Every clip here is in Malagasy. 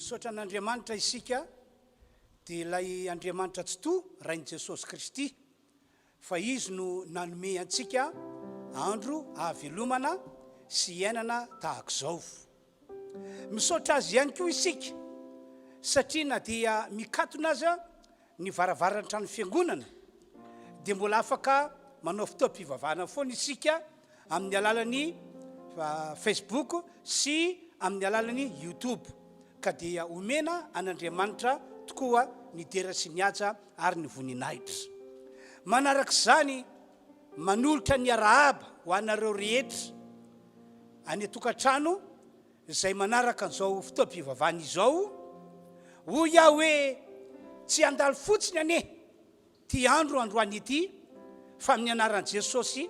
Misaotra an'Andriamanitra isika, dia ilay Andriamanitra Tsitoha, Rain'i Jesosy Kristy, fa Izy no nanome antsika andro ahavelomana sy iainana tahak'izao. Misaotra Azy ihany koa isika, satria na dia mikatona aza ny varavaran'ny trano fiangonana dia mbola afaka manao fotoam-pivavahana foana isika amin'ny alalan'ny Facebook sy amin'ny alalan'ny YouTube ka dia omena an'Andriamanitra tokoa ny dera sy ny haja ary ny voninahitra. Manaraka izany, manolotra ny arahaba ho anareo rehetra any an-tokantrano Izay manaraka an'izao fotoam-pivavahana izao, hoy aho hoe tsy handalo fotsiny anie ity andro androany ity fa amin'ny anaran'i Jesosy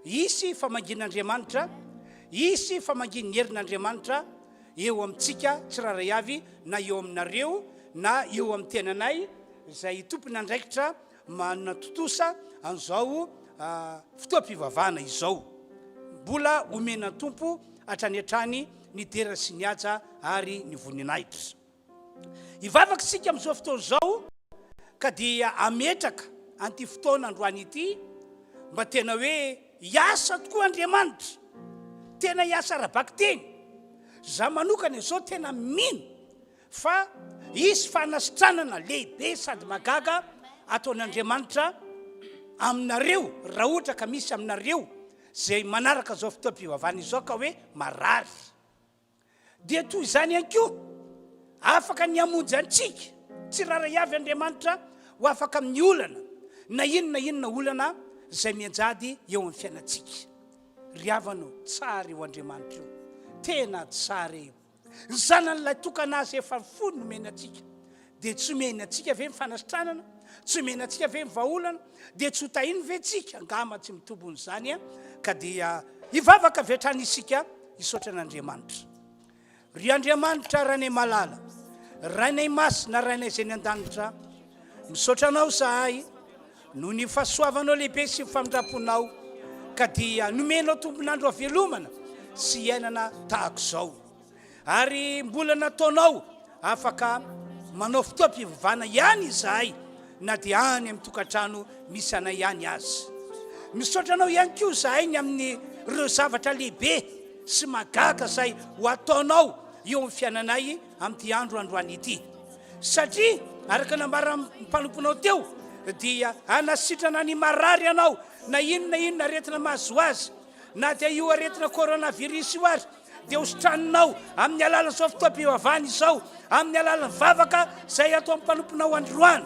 hisy famangian'Andriamanitra, hisy famangian'ny herin'Andriamanitra eo amintsika tsirairay avy na eo aminareo na eo amin'ny tenanay izay tompon'andraikitra Manatontosa an'izao fotoam-pivavahana izao. Mbola omena ny Tompo hatrany hatrany ny dera sy ny haja ary ny voninahitra. Hivavaka isika amin'izao fotoana izao ka dia hametraka an'ity fotoana androany ity mba tena hoe hiasa tokoa Andriamanitra. Tena hiasa ara-bakiteny. Za manokana izao tena mino Fa hisy fanasitranana lehibe sady mahagaga ataon'Andriamanitra aminareo, raha ohatra ka misy aminareo izay manaraka izao fotoam-pivavahana izao ka hoe marary. Dia toy izany ihany koa, afaka ny hamonjy antsika tsirairay avy Andriamanitra ho afaka amin'ny olana, na inona na inona olana izay mianjady eo amin'ny fiainantsika. Ry havana ô, tsara io Andriamanitra io, tena tsara e! Ny zanany lahy tokana azy efa fony nomeny antsika. Dia tsy omeny antsika ve ny fanasitranana? Tsy omeny antsika ve ny vahaolana? Dia tsy hotahiny ve tsika? Angamba tsy mitombona izany an! Ka dia hivavaka avy hatrany isika hisaotra an'Andriamanitra. Ry Andriamanitra Rainay malala, Rainay masina, Rainay izay any an-danitra, misaotra Anao izahay noho ny fahasoavanao lehibe sy ny famindram-ponao ka dia nomenao tombon'andro havelomana sy hiainana tahaka izao. Ary mbola nataonao afaka manao fotoam-pivavahana ihany izahay na dia any amin'ny tokantrano misy anay ihany aza. Misaotra anao ihany koa izahay ny amin'ireo zavatra lehibe sy mahagaga izay ho ataonao eo amin'ny fiainanay amin'ity andro androany ity. Satria, araka ny nambaran'ny mpanomponao teo, dia hanasitrana ny marary ianao, na inona na inona aretina mahazo azy. Na dia io aretina coronavirus io ary, dia hositraninao amin'ny alalan'izao fotoam-pivavahana izao, amin'ny alalan'ny vavaka izay ataon'ny mpanomponao androany.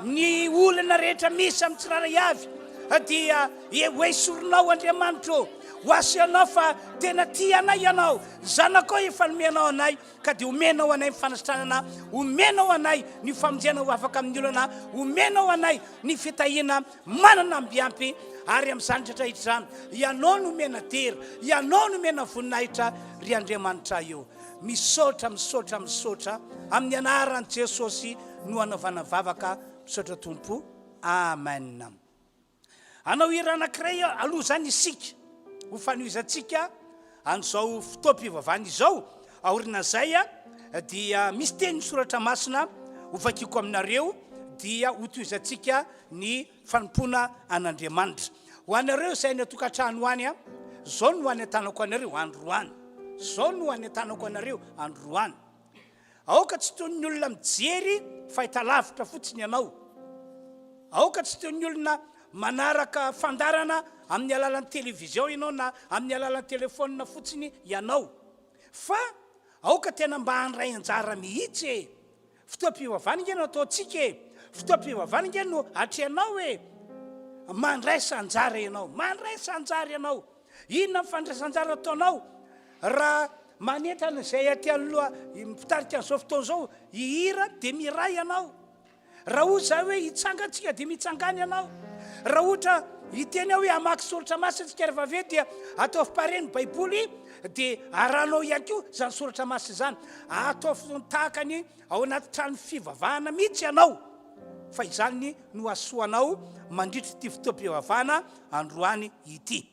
Ny olana rehetra misy amin'ny tsirairay avy dia hoesorinao Andriamanitra ô, ho asehonao fa tena tia anay ianao, zanakao efa nomenao anay Ka dia omenao anay ny fanasitranana, omenao anay ny famonjena ho afaka amin'ny olana, omenao anay ny fitahiana manana ambiampy, ary amin'izany rehetra izany, Ianao no omena dera, Ianao no omena voninahitra, ry Andriamanitray ô. Misaotra, misaotra, misaotra, amin'ny anaran'i Jesosy no anaovana vavaka, misaotra Tompo, Amen. Hanao hira anankiray aloha izany isika ho fanohizantsika an'izao fotoam-pivavahana izao. Aorian'izay dia misy teny soratra masina ho vakiko aminareo dia hotohizantsika ny fanompoana an'Andriamanitra. Ho anareo izay any an-tokantrano any, izao no anentanako anareo androany. Izao no anentanako anareo androany. Aoka tsy toy ny olona mijery fahitalavitra fotsiny ianao. Aoka tsy toy ny olona manaraka fandaharana amin'ny alalan'ny televizion ianao na amin'ny alalan'ny telefaonina fotsiny ianao. Fa aoka tena mba handray anjara mihitsy e! Fotoam-pivavahana ange no ataontsika e! Fotoam-pivavahana ange no atrehanao e! Mandraisa anjara ianao, mandraisa anjara ianao. Inona ny fandraisan-jara ataonao raha manentana izay aty anoloa mpitarika an'izao fotoana izao hihira dia miray ianao. Raha ohatra izahay hoe hitsangana tsika dia mitsangana ianao. Raha ohatra hiteny aho hoe hamaky soratra masina tsika rehefa avy eo dia ataovy pare ny baiboly dia arahanao ihany koa izany soratra masina izany. Ataovy tahaka ny ao anaty trano fivavahana mihitsy ianao fa izany no hasoanao mandritra ity fotoam-pivavahana androany ity.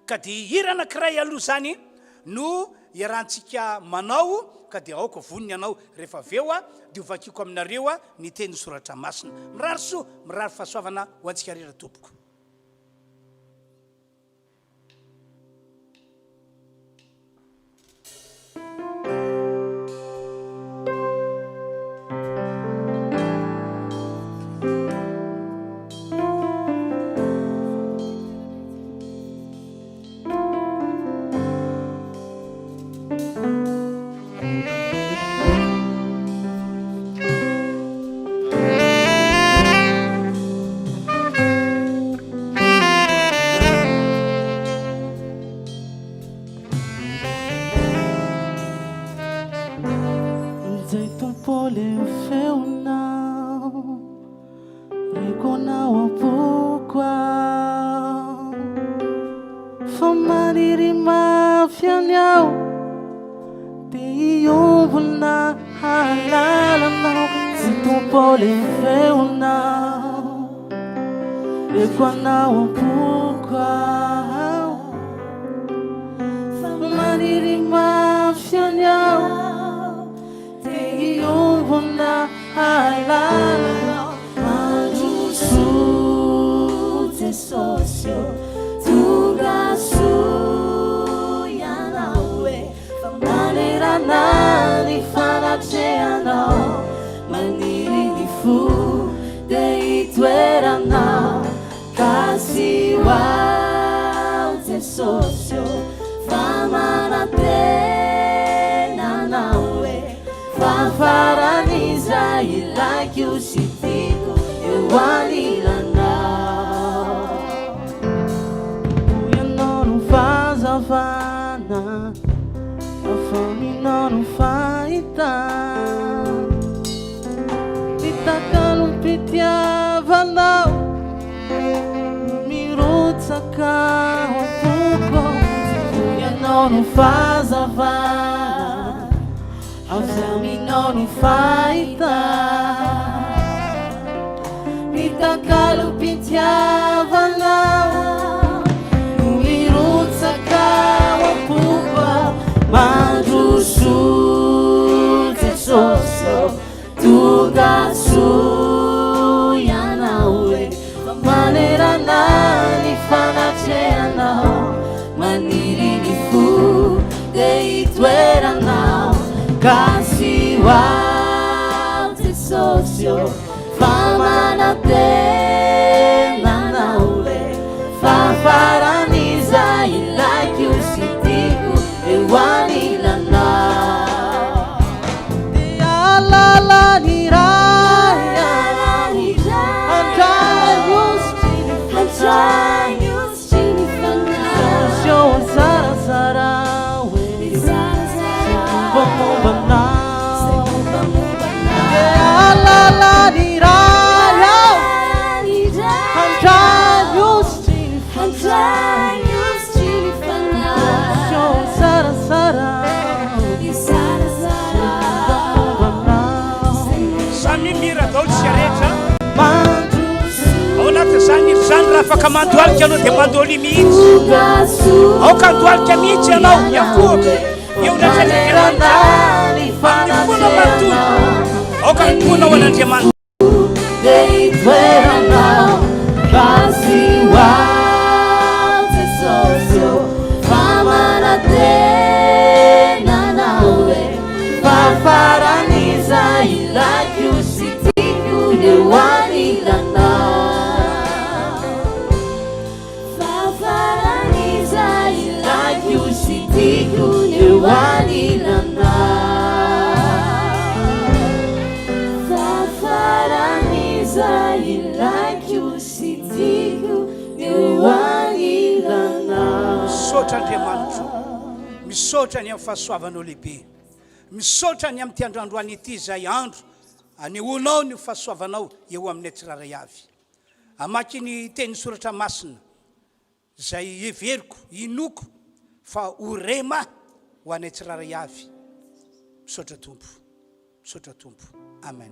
Ka dia hira anankiray aloha izany no. iarahantsika manao ka dia aoka vonona ianao rehefa avy eo dia ho vakiako aminareo ny tenin'ny soratra masina. Mirary soa, mirary fahasoavana ho antsika rehetra tompoko. Injay Tompo le feonao Reko anao am-poko aho Fa maniry mafy any aho Te hiombona hahalala anao Tsy Tompo le feonao Reko anao am-poko aho Fa maniry mafy any aho Te hiombona hahalala anao Mandroso Jesosy ô Tonga soa Ianao e Fa manerana ny fanatrehanao Maniry ny fo te hitoeranao Kasio aho Jesosy ô Fa manantena Anao e Fa faran'izay ilaiko sy tiako eo anilanao Ianao no fahazavana Afaminao no fahitana Ny takalom-pitiavanao Mirotsaka ao am-poko ao Ianao no fahazavana Avy aminao no fahitana Ny takalom-pitiavanao No mirotsaka ao am-poko ao Mandroso Jesosy ô Tonga soa Ianao e Fa manerana ny fanatrehanao Maniry ny fo te hitoeranao Kasio aho Jesosy ô Fa manantena Anao e Fa faran'izay ilaiko sy tiako eo anilanao Dia hahalala ny Ray Handray ny hosotry ny Fanahy Jesosy ô zarazarao e Izay mombamomba anao Dia hahalala ny Ray aho Handray ny hosotry ny Fanahy Jesosy ô zarazarao Izay mombamomba anao Samia mihira daholo isika rehetra. Ao anatin'izany hira izany raha afaka mandohalika ianao dia mandohalia mihitsy. Aoka handohalika mihitsy ianao hiankohoka eo anatrehan'Andriamanitra amin'ny fonao manontolo. Aoka hanompoanao an'Andriamanitra. Misaotra Andriamanitro, misaotra ny amin'ny fahasoavanao lehibe. Misaotra ny amin'ity andro androany ity izay andro anehoanao ny fahasoavanao eo aminay tsirairay avy. Hamaky ny tenin'ny soratra masina izay heveriko, inoako fa ho rema ho anay tsirairay avy. Misaotra Tompo. Misaotra Tompo. Amen.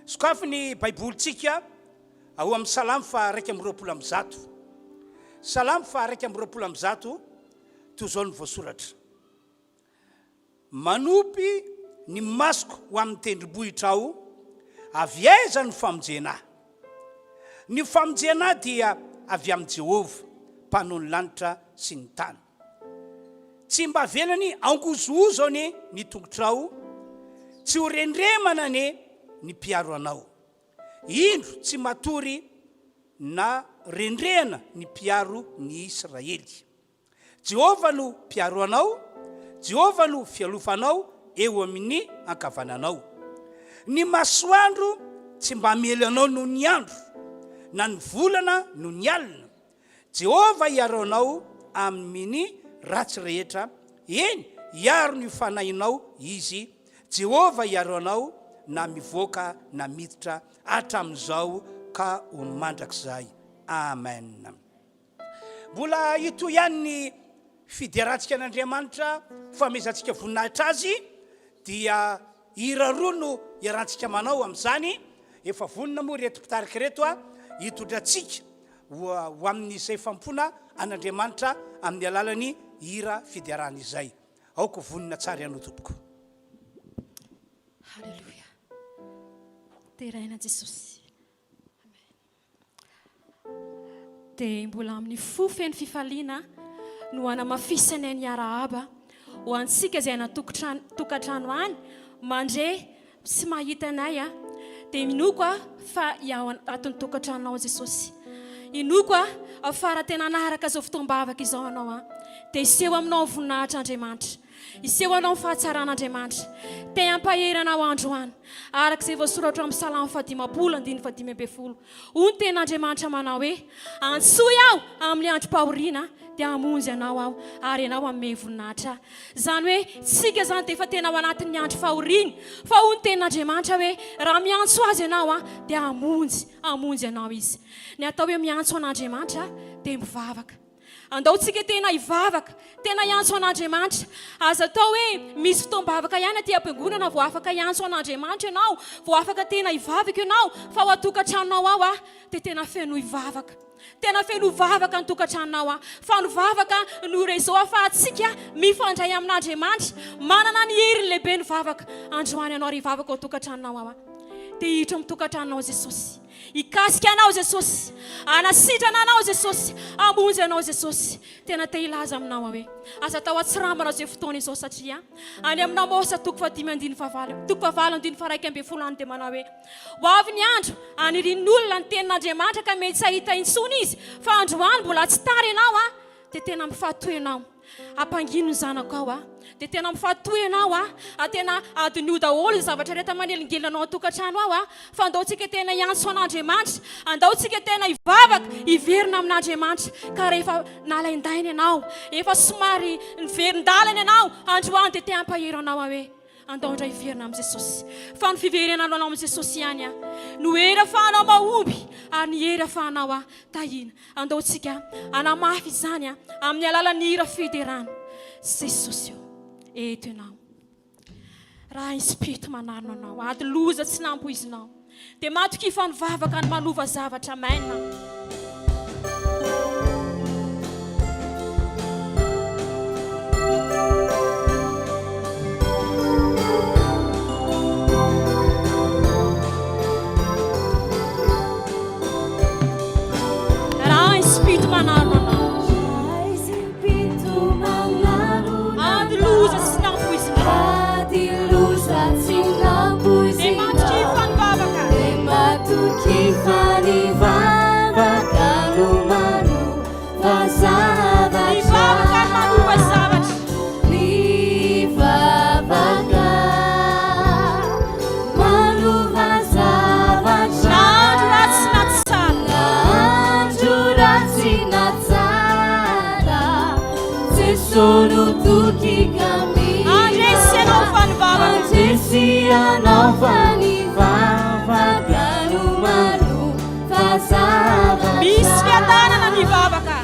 Sokafy ny Baibolintsika ao amin'ny Salamo faha 121. Salamo faha 121, toy izao no voasoratra. Manopy ny masoko ho amin'ny tendrombohitra aho, avy aiza ny famonjena ahy? Ny famonjena ahy dia avy amin'i Jehovah, Mpanao ny lanitra sy ny tany. Tsy mba avelany hangozohozo anie ny tongotrao, tsy ho rendremana anie ny mpiaro anao. Indro tsy matory na rendrehana ny mpiaro ny Israely. Jehovah no mpiaro anao, Jehovah no fialofanao eo amin'ny ankavananao. Ny masoandro tsy mba hamely anao noho ny andro, na ny volana noho ny alina. Jehovah hiaro anao amin'ny ratsy rehetra, eny, hiaro ny fanahinao Izy. Jehovah hiaro anao na mivoaka na miditra, hatramin'izao ka ho mandrakizay. Amen. Mbola hitohy ihany ny fiderantsika an'Andriamanitra, famezantsika voninahitra Azy, dia hira roa no iarahantsika manao amin'izany. Efa vonona moa ireto mpitarika ireto hitondra antsika ho amin'izay fanompoana an'Andriamanitra amin'ny alalan'ny hira fiderana izay. Aoka ho vonona tsara ianao tompoko. Haleloia. Deraina Jesosy. Dia mbola amin'ny fo feno fifaliana no hanamafisanay ny arahaba ho antsika izay any an-tokantrano any mandre sy mahita anay a. Dia inoako a fa ao anatin'ny tokantranonao Jesosy. Inoako a fa raha tena hanaraka izao fotoam-bavaka izao ianao a, dia hiseho aminao ny voninahitr'Andriamanitra. Hiseho anao ny fahatsaran'Andriamanitra. Te hampahery anao androany, araka izay voasoratra ao amin'ny Salamo fahadimampolo andininy fahadimy ambin'ny folo. Hoy ny tenin'Andriamanitra manao hoe, Antsoy aho amin'ny androm-pahoriana, dia hamonjy anao aho, ary ianao hanome voninahitra ahy. Izany hoe, tsika izany dia efa tena ao anatin'ny andro fahoriana. Fa hoy ny tenin'Andriamanitra hoe, raha miantso Azy ianao, dia hamonjy, hamonjy anao Izy. Ny atao hoe miantso an'Andriamanitra dia mivavaka. Andao tsika tena hivavaka, tena hiantso an'Andriamanitra. Aza atao hoe misy fotoam-bavaka ihany aty am-piangonana vao afaka hiantso an'Andriamanitra ianao, vao afaka tena hivavaka ianao, fa ao an-tokantranonao ao ah, dia tena fenoy vavaka. Tena fenoy vavaka ny tokantranonao ah. Fa ny vavaka no réseau ahafahantsika mifandray amin'Andriamanitra. Manana ny heriny lehibe ny vavaka. Androany ianao ary hivavaka ao an-tokantranonao ao ah. Dia hiditra ao amin'ny tokantranonao Jesosy. Hikasika anao Jesosy, hanasitrana anao Jesosy, hamonjy anao Jesosy. Tena te hilaza aminao aho hoe aza atao atsirambana izao fotoana izao satria any amin'ny Amosa toko fahadimy andininy fahavalo, toko fahavalo andininy faharaika ambin'ny folo any dia manao hoe ho avy ny andro hanirian'ny olona ny tenin'Andriamanitra ka mety tsy hahita intsony izy fa androany mbola tsy tara ianao a dia tena mifatoa ianao. Ampangino ny zanako ao ah. Dia tena mifatoha ianao ah. Ah tena adinoy daholo izay zavatra rehetra manelingelina anao an-tokantrano ao ah. Fa andao tsika tena hiantso an'Andriamanitra. Andao tsika tena hivavaka, hiverina amin'Andriamanitra. Ka rehefa nalaindaina ianao, efa somary niverin-dalana ianao, androany dia te hampahery anao aho hoe, Andao indray hiverina amin'i Jesosy. Fa ny fiverenanao amin'i Jesosy ihany ah, no hery afahanao mahomby ary ny hery afahanao ah, tahiana. Andao tsika hanamafy izany ah, amin'ny alalan'ny hira fiderana. Jesosy ô, eto Ianao. Raha inspito manarona Anao, ady loza tsy nampoizinao. Dia matokia fa ny vavaka no manova zavatra. Amen. Raha inspito manarona anao. Ady loza tsy nampoizinao. Ady loza tsy nampoizinao. Dia matokia fa ny vavaka. Dia matokia fa ny vavaka no manova zavatra. Ny vavaka no manova zavatra. Ny vavaka manova zavatra. Na andro ratsy na tsara. Na andro ratsy na tsara. Jeso no toky ka mila. Handresy ianao fa ny vavaka. Handresy ianao fa ny vavaka no manova zavatra. Misy fiadanana ny vavaka.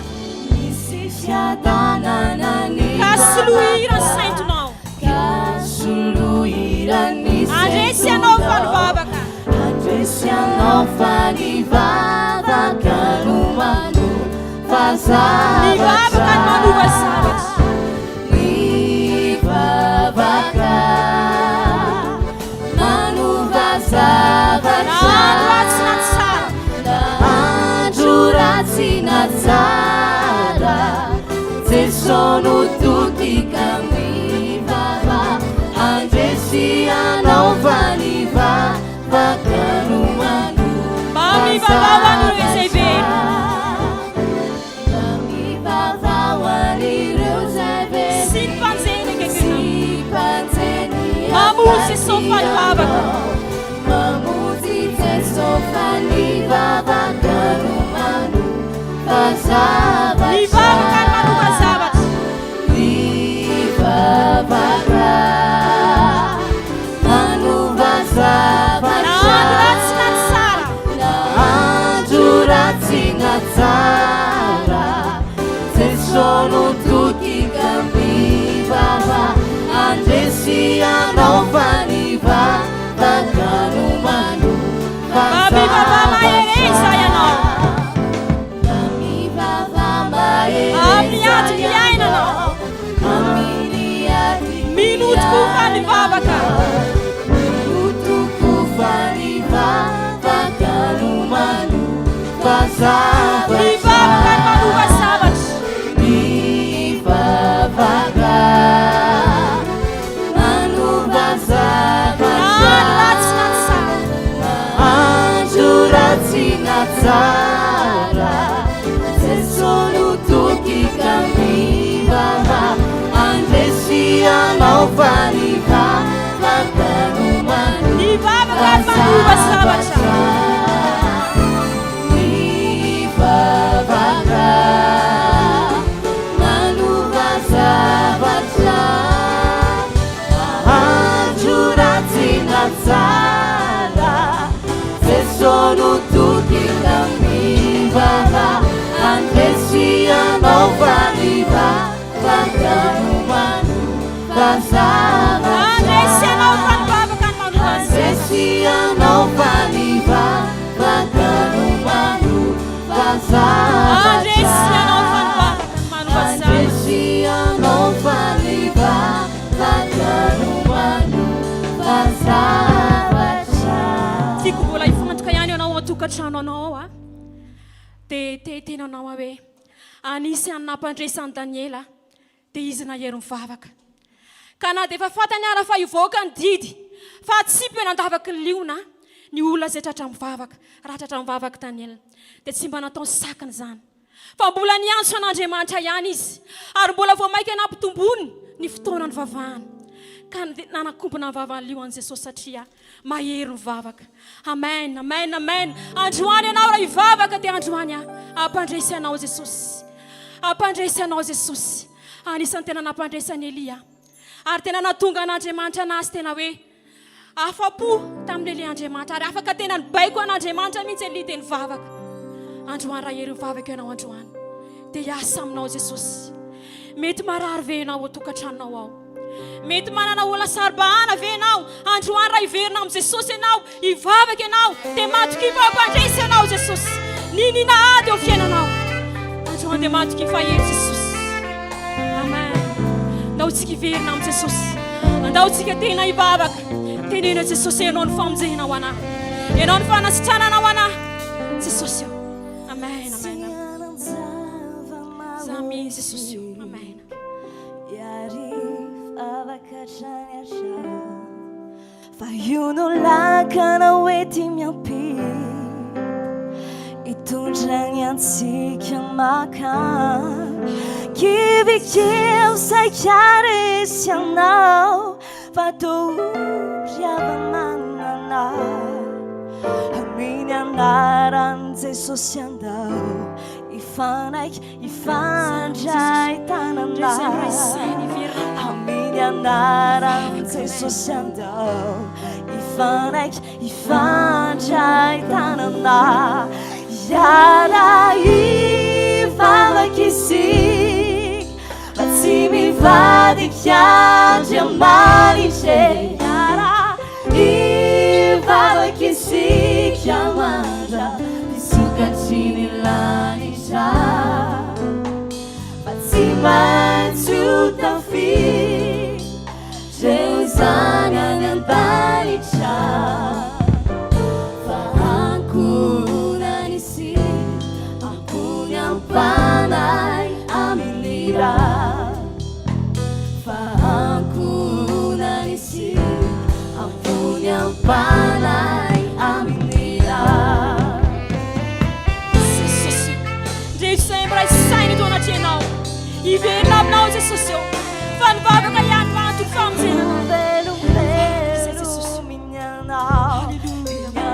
Misy fiadanana ny Ka soloy hira ny vavaka. saintonao. Ka soloy hira ny Handresy ianao fa ny saintonao. vavaka. Handresy ianao fa ny vavaka no manova Ny vavaka no zavatra. manova zavatra. Ny vavaka. tsara Jeso no toky ka mivava Handresy anao fa ny vavaka no Mba mivavaha ho an'ireo izay very. Mba mivavaha ho an'ireo izay very. Sy ny mpanjeny akaikinao. Sy mpanjeny Mamonjy Jeso fa ny vavaka. Mamonjy Jeso fa ny vavaka no manova zavatra. Ny vavaka no manova zavatra. Ny vavaka manova zavatra. Na andro ratsy na tsara. Na andro ratsy na tsara. Jeso no toky ka mivava. Handresy anao fa ny vavaka no manova Mba mivavaha mahereza ianao. Mba mivavaha mahereza Amin'ny ady iainanao. Amin'ny ady Mino tokoa fa ny vavaka. Mino tokoa fa ny vavaka no manova zavatra. Ny vavaka no manova zavatra. Ny vavaka manova zavatra. Na andro ratsy na tsara. Na andro ratsy na tsara. Jeso no toky ka mivava. Handresy anao fa ny vavaka no manova Ny vavaka no manova zavatra. Ny vavaka manova zavatra. Andro ratsy na tsara. Jeso no toky ka mivava. Handresy anao fa ny vavaka no manova zavatra. Handresy anao fa ny vavaka no manova zavatra. Handresy anao fa ny vavaka no manova zavatra. Handresy anao fa ny vavaka no manova zavatra. Handresy anao fa ny vavaka no manova zavatra. Tiako mbola hifantoka ihany ianao ao an-tokantrano anao ao a. Dia te hiteny anao aho hoe anisan'ny nampandresy an'i Daniela dia izy nahery mivavaka. Ka na dia efa fantany ara fa hivoaka ny didy fa hatsipy eny an-davaky ny liona ny olona izay tratra mivavaka, raha tratra mivavaka Daniela dia tsy mba nataony sakana izany fa mbola niantso an'Andriamanitra ihany izy ary mbola vao mainka nampitomboiny ny fotoana nivavahany ka nanakombona ny vavan'ny lion'i Jesosy satria Mahery ny vavaka. Amen, amen, amen. Androany ianao raha hivavaka dia androany aho hampandresy anao Jesosy. Hampandresy anao Jesosy. Anisan'ny tena nampandresy an'i Elia. Ary tena nahatonga an'Andriamanitra anazy tena hoe afa-po tamin'i Elia Andriamanitra. Ary afaka tena nibaiko an'Andriamanitra mihitsy Elia dia nivavaka. Androany raha hery mivavaka ianao androany dia hiasa aminao Jesosy. Mety marary ve ianao ao an-tokantranonao ao? Mety manana olana saro-bahana ve ianao? Androany raha hiverina amin'i Jesosy ianao, hivavaka ianao, dia matokia fa hampandresy anao Jesosy. Niniana ady eo fiainanao. Androany dia matokia fa hery Jesosy. Amen. Andao tsika hiverina amin'i Jesosy. Andao tsika tena hivavaka. Teneno Jesosy, ianao ny famonjena ho anahy. Ianao ny fanasitranana ho anahy. Jesosy ô. Amen, amen. Samy Jesosy ô. Amen. Fa io no lakana hoenti-miampita Hitondra ny antsika makany Kivikivy saika resy anao Fa toa ory hava-manana Amin'ny anaran'i Jesosy andao Hifanaiky Hifandray tanana amin'ny anaran'i Jesosy andao hifanaiky hifandray tanana hiara hivavaka isika fa tsy mivadika Andriamanitra e hiara hivavaka isika mandra-pisokatry ny lanitra. Fa tsy maintsy ho tafiditra eo izany any an-danitra. Fa ankohonana isika, ambony ambany. Ampony am-panahy amin'ny ra. Jesosy o, ndreto izay miray saina eto anatrehanao, hiverina aminao Jesosy o, fa ny vavaka ihany no anton'ny famonjena anay. Izay Jesosy o. Alléluia.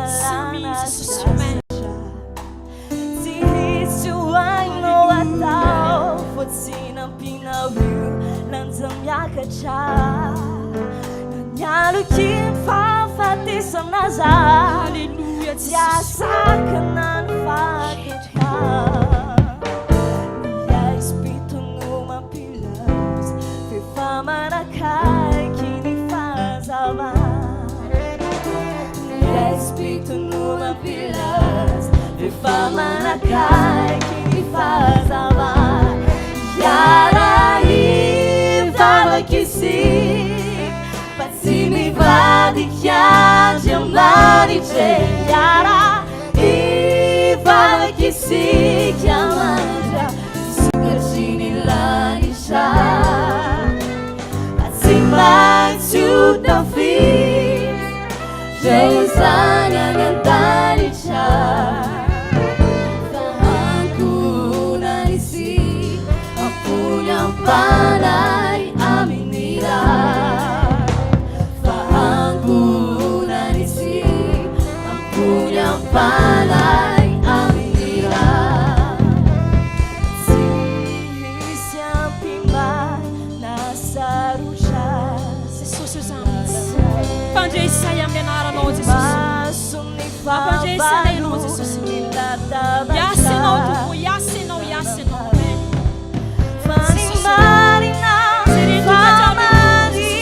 Samy Jesosy Amen. Tsy hisy ho hainao atao fa tsy nampianao io lanja miakatra Na ny aloky ny fahafatesana aza Alléluia Tsy Jesosy. hahasakana ny fahaketrika Ny aizim-pito no mampilaza F'efa manakaiky ny fahazavana Ny aizim-pito no mampilaza Efa manakaiky ny fahazavana Hiara-hivavaka isika Fa tsy mivadika Andriamanitra e Hiara-hivavaka isika Mandra-pisokatry ny lanitra Fa tsy maintsy ho tafita Re izany any an-danitra Fa ankohonana isika Ampony am-panahy amin'ny ra Fa ankohonana isika Ampony am-panahy amin'ny ra Tsy hisy ampimana sarotra Jesosy o za mihitsy. Mpandresy amin'ny anaranao Jesosy. Mampandresy anay ianao Jesosy. Hiasa ianao Tompo, hiasa ianao, hiasa ianao. Amen. Jesosy. Jereo tokantrano Jesosy.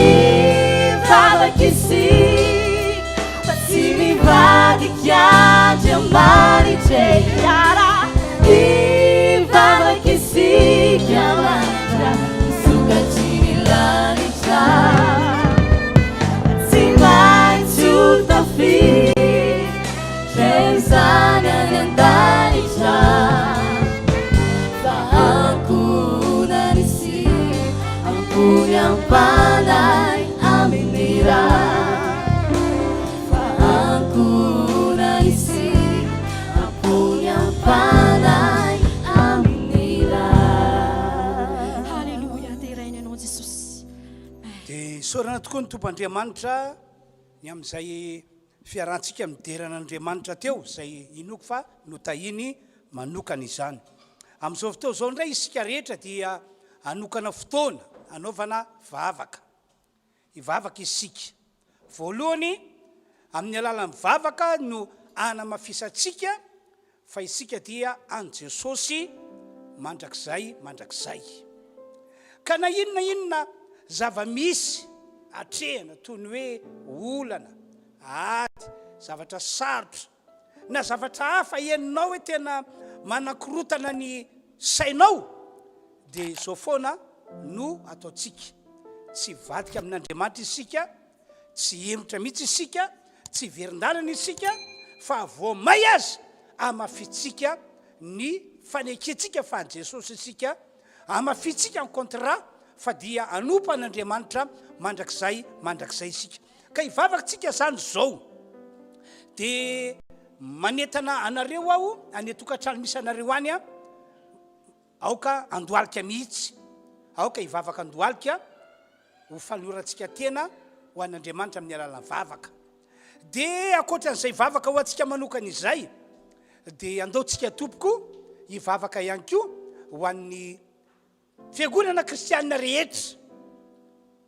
Hiara-hivavaka isika fa tsy mivadika Andriamanitra e. Hiara-hivavaka isika mandra-pisokatry ny lanitra. Tsy maintsy ho tafiditra izany any an-danitra. Fa ankohonana isika, ambony am-panahy amin'ny ra. Fa ankohonana isika, ambony am-panahy amin'ny ra. Haleloia, deraina ianao Jesosy. Dia isaorana tokoa ny Tompo Andriamanitra ny amin'izay fiarahantsika midera an'Andriamanitra teo, izay inoako fa notahiany manokana izany. Amin'izao fotoana izao indray isika rehetra dia hanokana fotoana hanaovana vavaka. Hivavaka isika. Voalohany, amin'ny alalan'ny vavaka no hanamafisantsika fa isika dia an'i Jesosy mandrakizay mandrakizay. Ka na inona inona zava-misy atrehina toy ny hoe olana, ady, zavatra sarotra, na zavatra hafa henonao hoe tena manakorotana ny sainao, dia izao foana no ataontsika, tsy hivadika amin'Andriamanitra isika, Tsy hihemotra mihitsy isika, tsy hiverin-dalana isika, fa vao may aza hamafintsika ny fanekentsika fa an'i Jesosy isika, hamafintsika ny contrat fa dia hanompo an'Andriamanitra mandrakizay mandrakizay isika. Ka hivavaka tsika izany izao. Dia manentana anareo aho any an-tokantrano misy anareo any, Aoka handohalika mihitsy. Aoka hivavaka handohalika ho fanolorantsika tena ho an'Andriamanitra amin'ny alalan'ny vavaka. Dia ankoatran'izay vavaka ho antsika manokana izay, dia andao tsika tompoko hivavaka ihany koa ho an'ny fiangonana kristianina rehetra.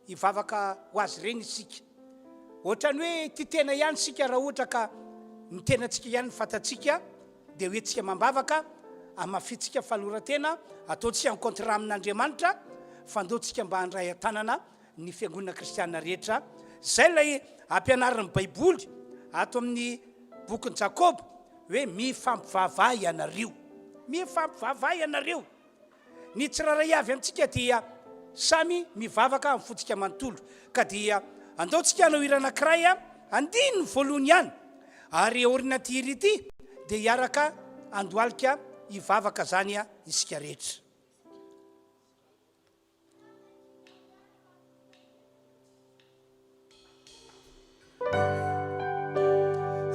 Hivavaka ho azy ireny isika. Ohatran'ny hoe tia tena ihany isika raha ohatra ka ny tenantsika ihany no fantatsika, dia hoentintsika amam-bavaka, hamafintsika fanoloran-tena, ataontsika en contrat amin'Andriamanitra, fa andao tsika mba handray an-tanana ny fiangonana kristiana rehetra. Izay ilay ampianarin'ny Baiboly ato amin'ny bokin'i Jakoba hoe mifampivavaha ianareo. Mifampivavaha ianareo. Ny tsirairay avy amintsika dia. samy mivavaka amin'ny fontsika manontolo. Ka dia andao tsika hanao hira anankiray andininy voalohany ihany ary aorian'ity hira ity dia hiaraka handohalika hivavaka izany isika rehetra.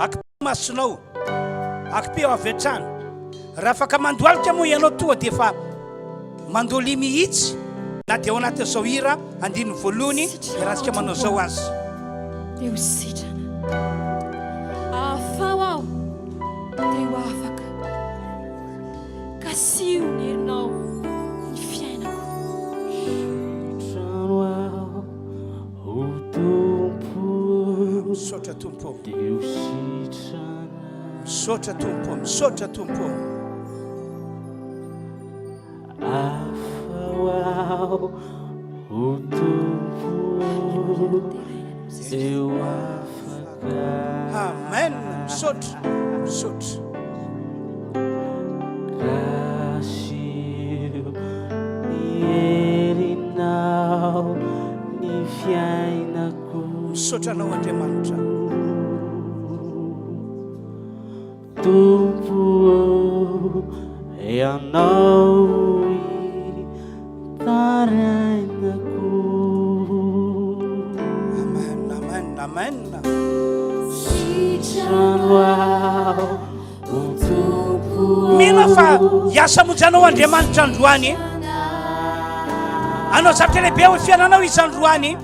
Akipio masonao, akipio avy hatrany. Raha afaka mandohalika moa ianao toa dia efa mandolia mihitsy na dia ao anatin'izao hira andininy voalohany iarahantsika manao izao aza. Dia ho sitrana. Afaho aho dia ho afaka. Kasiho ny herinao ny fiainako. Sitrano aho, o Tompo. Misaotra Tompo ô. Dia ho sitrana. Misaotra Tompo ô, misaotra Tompo ô. Afaho aho, o Tompo. Dia ho afaka. Amen, misaotra, misaotra. Kasiho ny herinao ny fiainako. Misaotra anao Andriamanitra. Tompo ô, Ianao itarainako. Amen, amen, amen. Sitrano aho, o Tompo ô. Mino aho fa hiasa hamonjy anao Andriamanitra androany. Hanao zavatra lehibe ao amin'ny fiainanao Izy androany.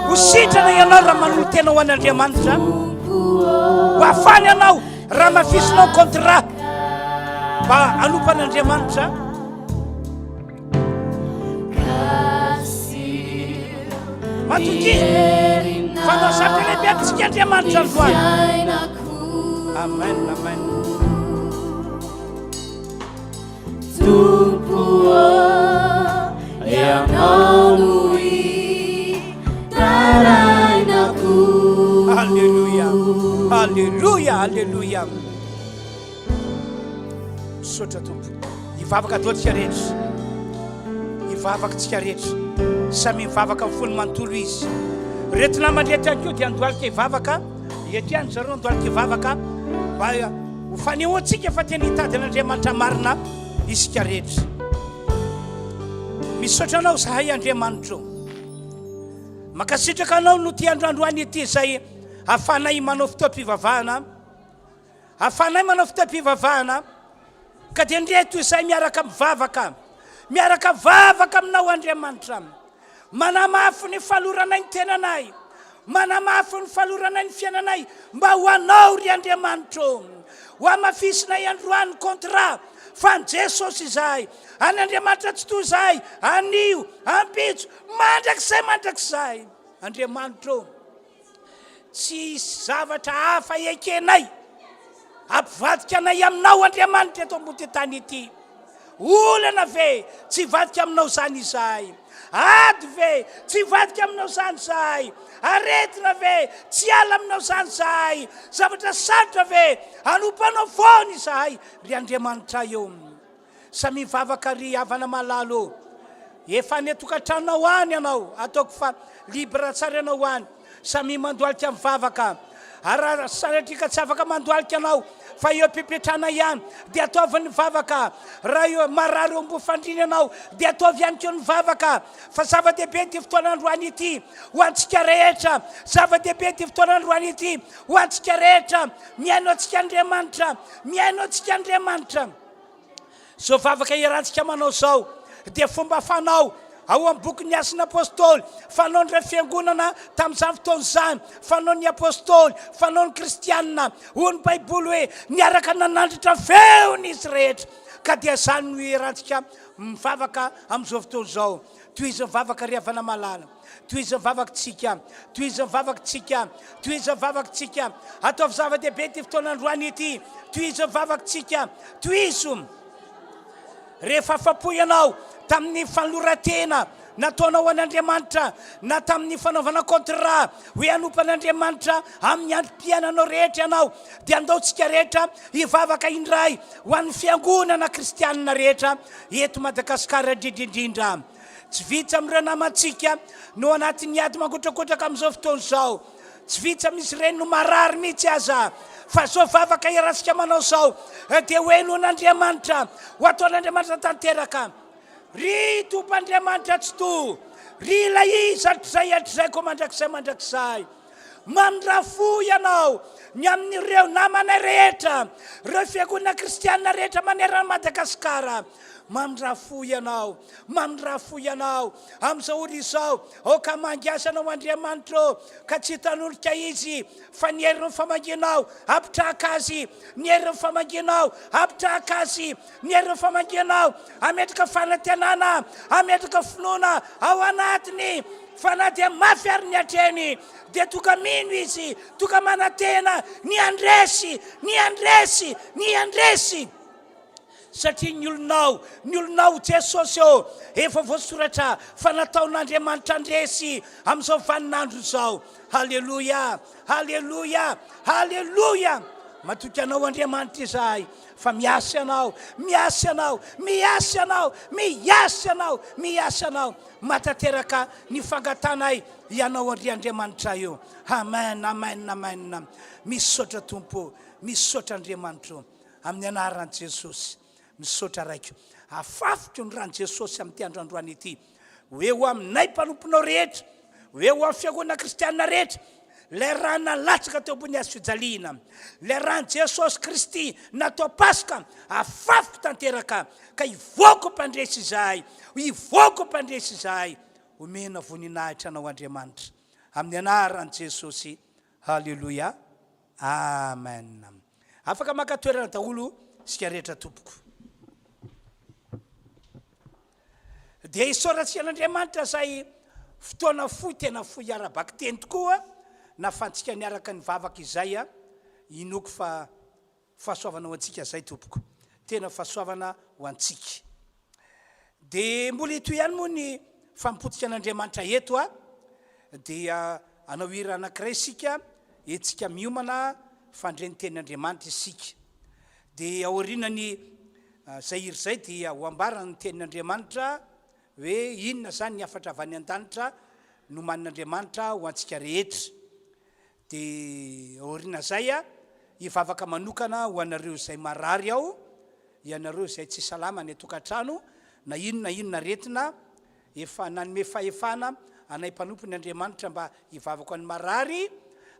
Ho sitrana ianao raha manolo-tena ho an'Andriamanitra. Ho afany ianao raha mafisinao contrat mba hanompo an'Andriamanitra. Matokia fa hanao zavatra lehibe amintsika Andriamanitra androany. Amen, amen. Tompo ô, Ianao no itarainako. Alléluia, Alléluia, Alléluia. Misaotra Tompo. Hivavaka daholo tsika rehetra. Hivavaka tsika rehetra. Samy mivavaka amin'ny fony manontolo izy. Reto namana reto ihany koa dia andohalika hivavaka. Eto ihany zareo andohalika hivavaka mba Ho fanehoantsika fa tena hitady an'Andriamanitra marina isika rehetra. Misaotra Anao izahay Andriamanitro. Mankasitraka Anao noho ity andro androany ity izay ahafahanay manao fotoam-pivavahana. Ahafahanay manao fotoam-pivavahana. Ka dia ndreto izahay miaraka mivavaka. Miaraka vavaka aminao Andriamanitra. Manamafy ny faloranay ny tenanay. Manamafy ny faloranay ny fiainanay mba ho Anao ry Andriamanitra ô. Ho hamafisinay androany ny contrat fa an'i Jesosy izahay, an' Andriamanitra Tsitoha izahay, anio, ampitso, mandrakizay mandrakizay. Andriamanitra ô. Tsy hisy zavatra hafa ekenay hampivadika anay aminao Andriamanitra eto ambony tany ity. Olana ve? Tsy hivadika aminao izany izahay. Ady ve? Tsy hivadika aminao izany izahay. Aretina ve? Tsy hiala aminao izany izahay. Zavatra sarotra ve? Hanompo anao foana izahay, ry Andriamanitray ô. Samia mivavaka ry havana malala ô. Efa any an-tokantranonao any ianao, ataoko fa libre tsara ianao any. Samia mandohalika mivavaka. Ary raha sanatria ka tsy afaka mandohalika ianao fa eo am-pipetrahana ihany dia ataovy ny vavaka. Raha eo marary eo ambony fandriana ianao dia ataovy ihany koa ny vavaka. Fa zava-dehibe ity fotoana androany ity ho antsika rehetra. Zava-dehibe ity fotoana androany ity ho antsika rehetra. Mihaino antsika Andriamanitra. Mihaino antsika Andriamanitra. Izao vavaka iarahantsika manao izao dia fomba fanao ao amin'ny bokin'ny Asan'ny Apôstôly, fanaon'ireo fiangonana tamin'izany fotoana izany, fanaon'ny Apôstôly, fanaon'ny Kristianina. Hoy ny Baiboly hoe, niaraka nanandratra feony izy rehetra. Ka dia izany no iarahantsika mivavaka amin'izao fotoana izao. Tohizo ny vavaka ry havana malala. Tohizo ny vavaka tsika. Tohizo ny vavaka tsika. Tohizo ny vavaka tsika. Ataovy zava-dehibe ity fotoana androany ity. Tohizo ny vavaka tsika. Tohizo. Rehefa afa-po ianao tamin'ny fanoloran-tena. nataonao an'Andriamanitra na tamin'ny fanaovana contrat hoe hanompo an'Andriamanitra amin'ny androm-piainanao rehetra ianao, dia andao tsika rehetra hivavaka indray ho an'ny fiangonana kristianina rehetra eto Madagasikara indrindra indrindra. Tsy vitsy amin'ireo namantsika no anatin'ny ady mangotrakotraka amin'izao fotoana izao. Tsy vitsy amin'izy ireny no marary mihitsy aza. Fa izao vavaka iarahantsika manao izao dia ho henoin'Andriamanitra, ho ataon'Andriamanitra tanteraka. Ry Tompo Andriamanitra Tsitoha, ry Ilay Izy hatrizay hatrizay koa mandrakizay mandrakizay, mamindrà fo Ianao ny amin'ireo namanay rehetra, ireo fiangonana kristiana rehetra manerana an'i Madagasikara. Mamindrà fo Ianao, mamindrà fo Ianao amin'izao ora izao. Aoka hamangy azy Ianao Andriamanitra ô, ka tsy hitanorika izy, fa ny herin'ny famangianao hampitraka azy, ny herin'ny famangianao hampitraka azy, ny herin'ny famangianao hametraka fanantenana, hametraka finoana ao anatiny, fa na dia mafy ary ny hatreny, dia tonga mino izy, tonga manantena ny handresy, ny handresy, ny handresy. Satria ny olonao, ny olonao Jesosy ô, efa voasoratra fa nataon'Andriamanitra handresy amin'izao vaninandro izao. Haleloia, haleloia, haleloia! Matoky Anao Andriamanitra izahay fa miasa Ianao, miasa Ianao, miasa Ianao, miasa Ianao, miasa Ianao. Mahatanteraka ny fangatanay Ianao ry Andriamanitra io. Amen, amen, amen. Misaotra Tompo, misaotra Andriamanitro. Amin'ny anaran'i Jesosy. Misaotra Raiko. Afafiko ny ran'i Jesosy amin'ity andro androany ity. Ho eo aminay mpanomponao rehetra, ho eo amin'ny fiangonana kristiana rehetra, ilay rà nalatsaka teo ambony hazo fijaliana, ilay ran'i Jesosy Kristy natao Paska, afafiko tanteraka ka hivoaka ho mpandresy izahay, hivoaka ho mpandresy izahay. Omena voninahitra Anao Andriamanitra. Amin'ny anaran'i Jesosy. Haleloia. Amen. Afaka maka toerana daholo isika rehetra tompoko. Dia isaorantsika an'Andriamanitra izay fotoana fohy tena fohy ara-bakiteny tokoa nahafahantsika niaraka nivavaka izay. Inoako fa fahasoavana ho antsika izay tompoko. Tena fahasoavana ho antsika. Dia mbola hitohy ihany moa ny fampotika an'Andriamanitra eto a. Dia hanao hira anankiray isika, entsika miomana fandre ny tenin'Andriamanitra isika. Dia aorianany izay hira izay dia ho ambarany ny tenin'Andriamanitra hoe inona izany ny hafatra avy any an-danitra nomanin'Andriamanitra ho antsika rehetra. Dia aorian'izay, hivavaka manokana ho anareo izay marary ao, ianareo izay tsy salama any an-tokantrano, na inona na inona aretina, efa nanome fahefana anay mpanompony Andriamanitra mba hivavaka ho an'ny marary,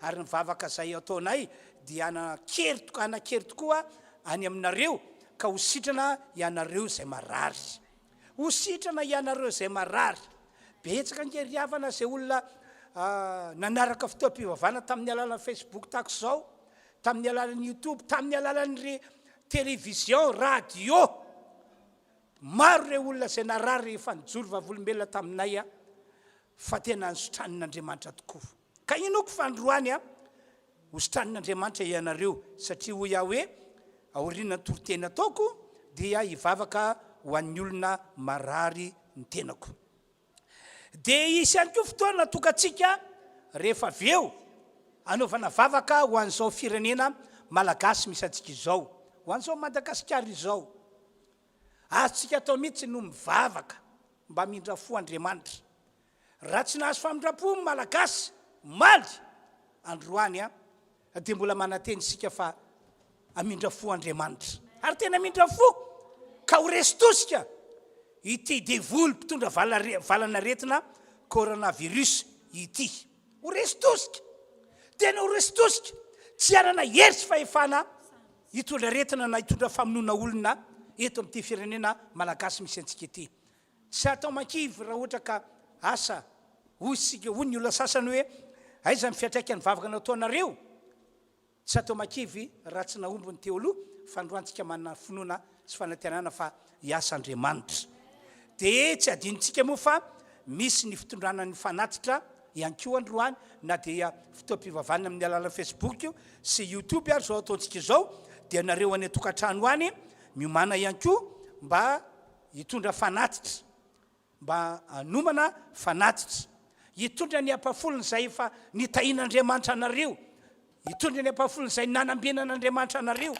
ary ny vavaka izay ataonay dia hanan-kery hanan-kery tokoa any aminareo, ka ho sitrana ianareo izay marary. Ho sitrana ianareo izay marary. Betsaka ange ry havana izay olona nanaraka fotoam-pivavahana tamin'ny alalan'ny Facebook tahaka izao, tamin'ny alalan'ny YouTube, tamin'ny alalan'ny télévision, radio. Maro ireo olona izay narary rehefa nijoro vavolombelona taminay fa tena nositranin'Andriamanitra tokoa. Ka inoako fa androany Hositranin'Andriamanitra ianareo, satria hoy aho hoe, aorian'ny toriteny ataoko dia hivavaka ho an'ny olona marary ny tenako. Dia hisy ihany koa fotoana atokantsika rehefa avy eo hanaovana vavaka ho an'izao firenena malagasy misy antsika izao, ho an'izao Madagasikara izao. Azontsika atao mihitsy no mivavaka mba hamindra fo Andriamanitra. Raha tsy nahazo famindram-po ny Malagasy omaly, androany dia mbola manantena isika fa hamindra fo Andriamanitra. Ary tena hamindra fo ka ho resy tosika ity devoly mpitondra valanaretina coronavirus ity. Ho resy tosika. Tena ho resy tosika. Tsy hanana hery sy fahefana hitondra aretina na hitondra famonoana olona eto amin'ity firenena malagasy misy antsika ity. Tsy atao mankivy raha ohatra ka asa, hoy isika, hoy ny olona sasany hoe, aiza ny fiantraikan'ny vavaka nataonareo? Tsy atao mankivy raha tsy nahomby ny teo aloha, fa androantsika manana finoana sy fanantenana fa hiasa Andriamanitra. Dia tsy adinontsika moa fa misy ny fitondrana ny fanatitra ihany koa androany, na dia fotoam-pivavahana amin'ny alalan'ny Facebook sy YouTube ary izao ataontsika izao, dia nareo any an-tokantrano any miomàna ihany koa mba Hitondra fanatitra. mba hanomana fanatitra. Hitondra ny ampahafolony izay efa nitahian'Andriamanitra anareo. Hitondra ny ampahafolony izay nanambenan'Andriamanitra anareo.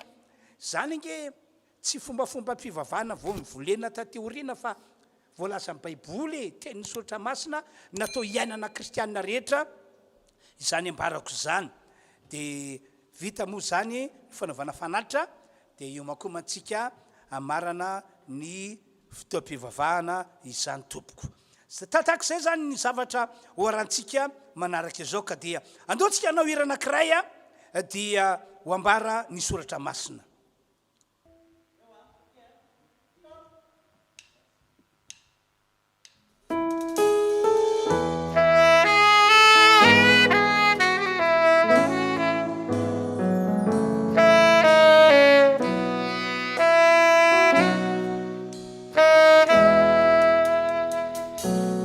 Izany ange tsy fombafombam-pivavahana vao novolena taty aoriana fa voalazan'ny Baiboly e, tenin'ny Soratra Masina natao hiainana kristiana rehetra izany ambarako izany. Dia vita moa izany ny fanaovana fanatitra dia iomankomantsika hamarana ny fotoam-pivavahana izany tompoko. Tahaka izay izany ny zavatra hoarantsika manaraka izao ka dia andao tsika hanao hira anankiray dia ho ambara ny soratra masina.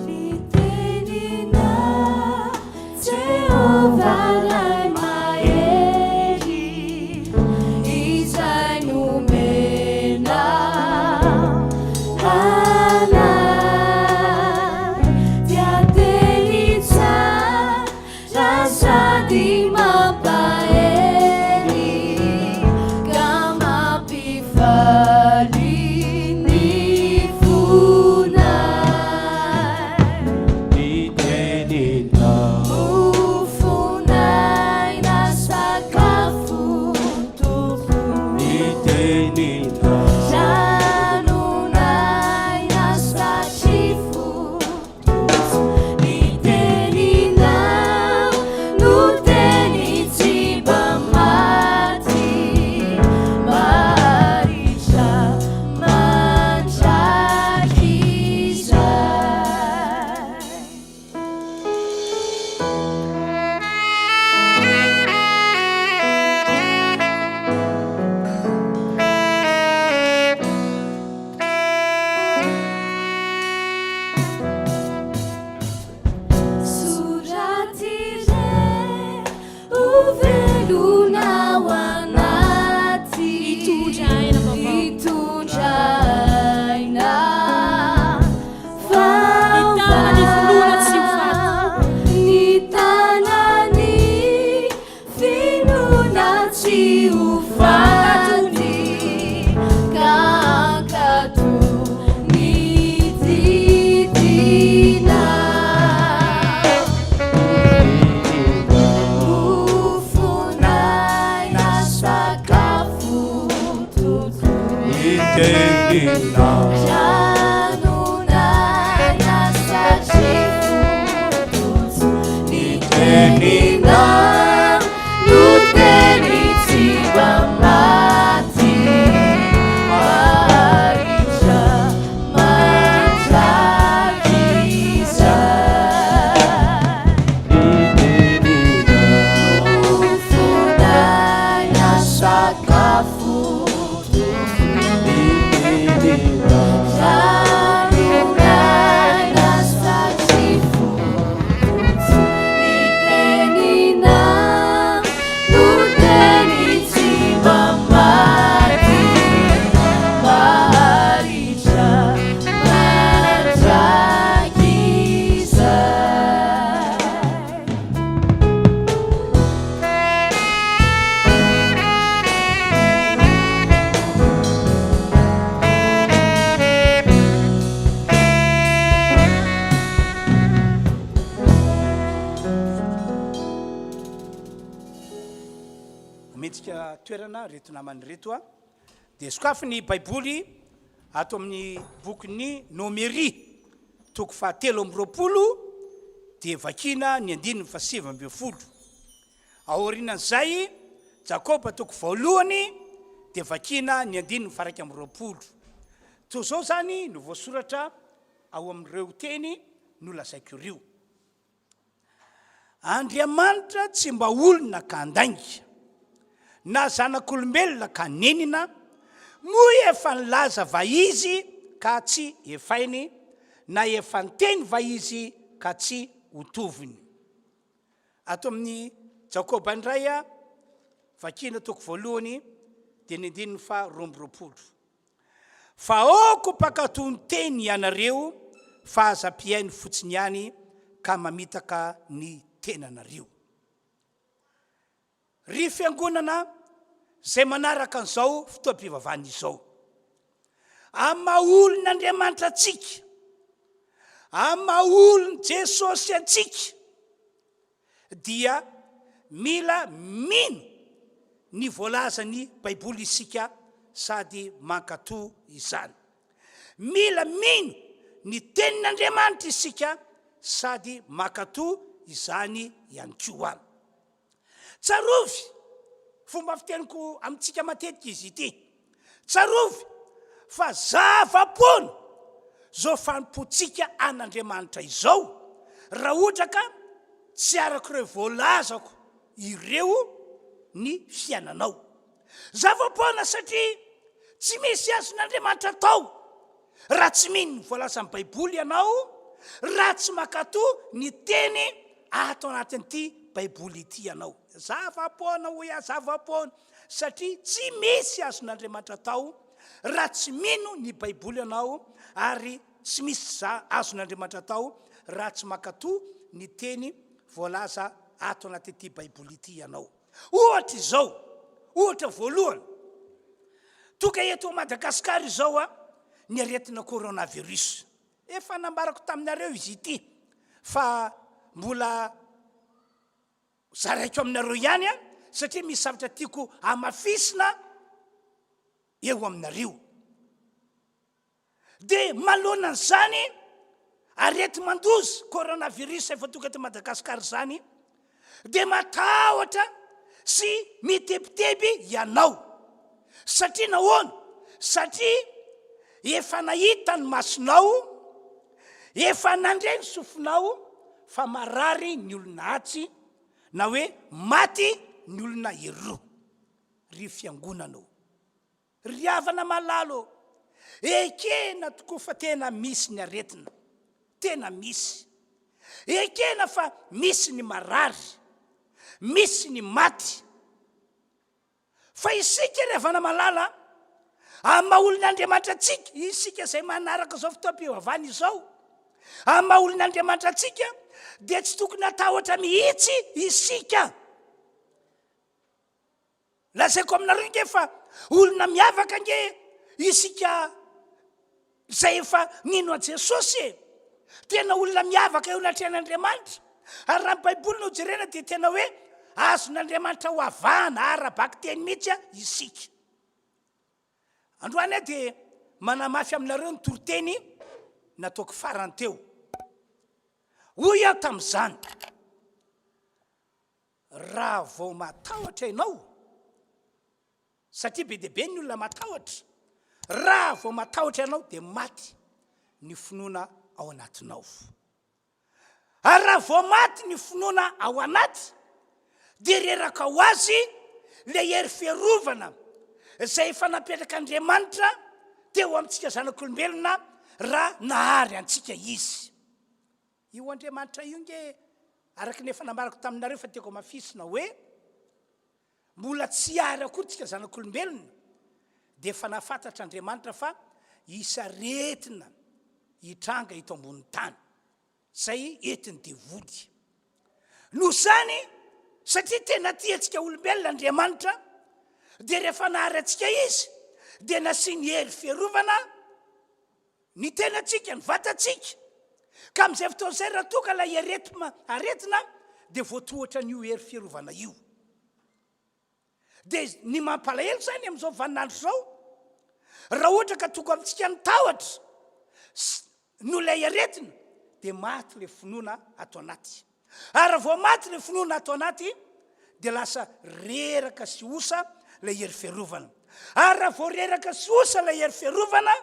Ny teninao Jehovah Ray mahery izay nomenao anay dia teny tsara sady mampahery ka mampifaly ny fonay. Ny teninao. Mofon'aina sakafo Tompo. Ny teninao. Ranon'aina satrifo Tompo. Ny teninao no teny tsy mba maty, maharitra mandrakizay. Soraty re ho velona ao anaty. Hitondra aina vaovao. Hitondra aina vaovao. Ny tanan'ny finoana tsy ho faty. Ny tanan'ny finoana tsy ho faty. Ka hankatò ny didinao. Mofon'aina sakafo totoa. Ny teninao. Ranon'aina satrifo totoa. Ny teninao no teny tsy mba maty. Maharitra mandrakizay. Mofon'aina sakafo Ranon'aina satrifo Ny teninao no teny tsy mba maty Maharitra mandrakizay. Omentsika toerana reto namana ireto a. Dia sokafy ny Baiboly ato amin'ny bokin'ny Nomery, toko fahatelo amby 20, dia vakina ny andininy faha-19. Aorianan'izay, Jakoba toko voalohany, dia vakina ny andininy faha-21. Toy izao izany no voasoratra ao amin'ireo teny nolazaiko ireo. Andriamanitra tsy mba olona ka handainga, na zanak'olombelona ka hanenina, moa efa nilaza va Izy ka tsy hefainy, na efa niteny va Izy ka tsy hotoviny? Ato amin'ny Jakoba indray, vakina toko voalohany dia ny andininy faha 22. Fa aoka ho mpankatò ny teny ianareo fa aza mpihaino fotsiny ihany ka mamitaka ny tenanareo. Ry fiangonana izay manaraka an'izao fotoam-pivavahana izao, amin'ny maha olon'Andriamanitra antsika, amin'ny maha olon'i Jesosy antsika, dia mila mino ny voalazan'ny Baiboly isika sady mankatò izany. Mila mino ny Tenin'Andriamanitra isika sady mankatò izany ihany koa. Tsarovy, fomba fiteniko amintsika matetika izy ity, tsarovy fa zava-poana izao fanompoantsika an'Andriamanitra izao raha ohatra ka tsy araka ireo voalazako ireo ny fiainanao. Zava-poana satria tsy misy azon'Andriamanitra atao raha tsy mino ny voalazan'ny Baiboly ianao, raha tsy mankatò ny teny ato anatin'ity Baiboly ity ianao. Zava-poana hoy aho, zava-poana satria tsy misy azon'Andriamanitra atao raha tsy mino ny Baiboly ianao ary tsy misy azon'Andriamanitra atao raha tsy mankatò ny teny voalaza ato anatin'ity Baiboly ity ianao. Ohatra izao, ohatra voalohany, tonga eto Madagasikara izao ny aretina coronavirus. Efa nambarako taminareo izy ity fa mbola zaraiko aminareo ihany satria misy zavatra tiako hamafisina eo aminareo. Dia manoloana an'izany areti-mandoza coronavirus efa tonga eto Madagasikara izany dia matahotra sy mitebiteby ianao. Satria nahoana? Satria efa nahita ny masonao, efa nandre ny sofinao fa marary ny olona atsy na hoe maty ny olona eroa. Ry fiangonana ô! Ry havana malala ô! Ekena tokoa fa tena misy ny aretina. Tena misy. Ekena fa misy ny marary. Misy ny maty. Fa isika ry havana malala, amin'ny maha olon'Andriamanitra antsika, isika izay manaraka izao fotoam-pivavahana izao, amin'ny maha olon'Andriamanitra antsika, dia tsy tokony hatahotra mihitsy isika. Lazaiko aminareo ange fa olona miavaka ange isika izay efa nino an'i Jesosy e! Tena olona miavaka eo anatrehan'Andriamanitra. Ary raha ny Baiboly no jerena dia tena hoe azon'Andriamanitra ho avahana ara-bakiteny mihitsy isika. Androany aho dia manamafy aminareo ny toriteny nataoko farany teo. Hoy aho tamin'izany, Raha vao matahotra ianao, satria be dia be ny olona matahotra, raha vao matahotra ianao dia maty ny finoana ao anatinao. Ary raha vao maty ny finoana ao anaty, dia reraka ho azy ilay hery fiarovana izay efa napetrak'Andriamanitra teo amintsika zanak'olombelona raha nahary antsika Izy. Io Andriamanitra io nge araka ny efa nambarako taminareo fa tiako hamafisina hoe mbola tsy ary akory tsika zanak'olombelona dia efa nahafantatra Andriamanitra fa hisy aretina hitranga eto ambonin'ny tany izay entin'ny devoly. Noho izany, satria tena tia antsika olombelona Andriamanitra, dia rehefa nahary antsika Izy dia nasiany hery fiarovana Ny tenantsika, ny vatantsika. Ka amin'izay fotoana izay raha toa ka ilay aretina, aretina dia voatohatra an'io hery fiarovana io. Dia ny mampalahelo izany amin'izao vaninandro izao, raha ohatra ka tonga amintsika ny tahotra noho ilay aretina, dia maty ilay finoana ato anaty. Ary raha vao maty ilay finoana ato anaty dia lasa reraka sy osa ilay hery fiarovana. Ary raha vao reraka sy osa ilay hery fiarovana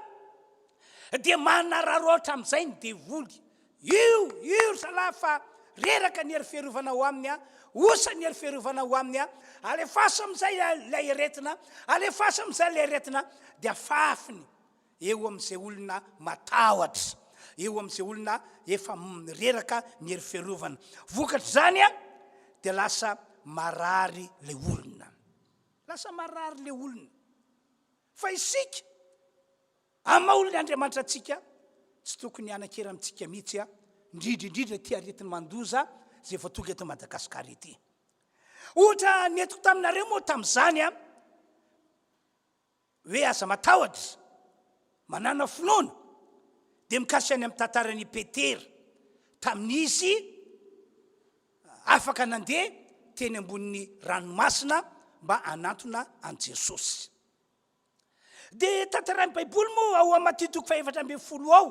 dia manararaotra amin'izay ny devoly. Io, io ry zalahy fa reraka ny hery fiarovana ao aminy a, osa ny hery fiarovana ao aminy a, alefaso amin'izay ilay aretina, alefaso amin'izay ilay aretina, dia afafiny. Eo amin'izay olona matahotra, eo amin'izay olona efa reraka ny hery fiarovana. Vokatr'izany dia lasa marary ilay olona. Lasa marary ilay olona. Fa isika, amin'ny maha olon'Andriamanitra antsika, Tsy tokony hanan-kery amintsika mihitsy, indrindra indrindra ity aretina mandoza izay efa tonga eto Madagasikara ity. Ohatra nentiko taminareo moa tamin'izany an, hoe aza matahotra, manàna finoana, dia mikasika ny amin'ny tantaran'i Petera, tamin'izy afaka nandeha teny ambonin'ny ranomasina mba hanantona an'i Jesosy. Dia tantarain'ny Baiboly moa ao amin'ny Matio toko fahefatra ambin'ny folo ao,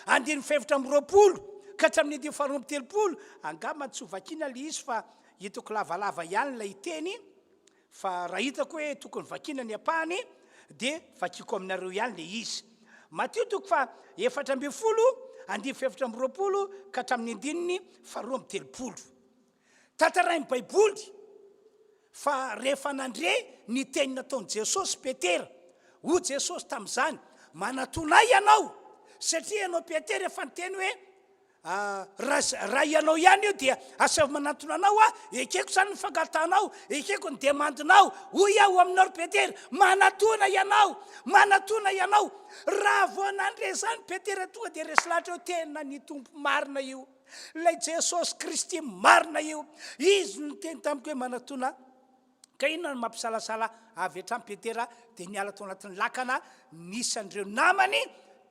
andininy fahefatra amby 20 ka hatramin'ny andininy faharoa amby 30, angamba tsy ho vakiana ilay izy fa hitako lavalava ihany ilay teny, fa raha hitako hoe tokony vakiana ny ampahany dia vakiako aminareo ihany ilay izy. Matio toko faha 14, andininy fahefatra amby 20 ka hatramin'ny andininy faharoa amby 30. Tantarain'ny Baiboly fa rehefa nandre ny teny nataon'i Jesosy Petera, hoy Jesosy tamin'izany, Manatona ahy ianao, satria ianao Petera efa niteny hoe, Raha, raha ianao ihany io dia asaivo manantona anao aho, ekeko izany ny fangatahanao, ekeko ny demandinao. Hoy aho aminao ry Petera, manatona ianao, manatona ianao. Raha vao nandre izany Petera tonga dia resy lahatra hoe tena ny Tompo marina io. Ilay Jesosy Kristy marina io. Izy no niteny tamiko hoe manatona. Ka inona no mampisalasala avy hatrany Petera dia niala tao anatin'ny lakana nisy an'ireo namany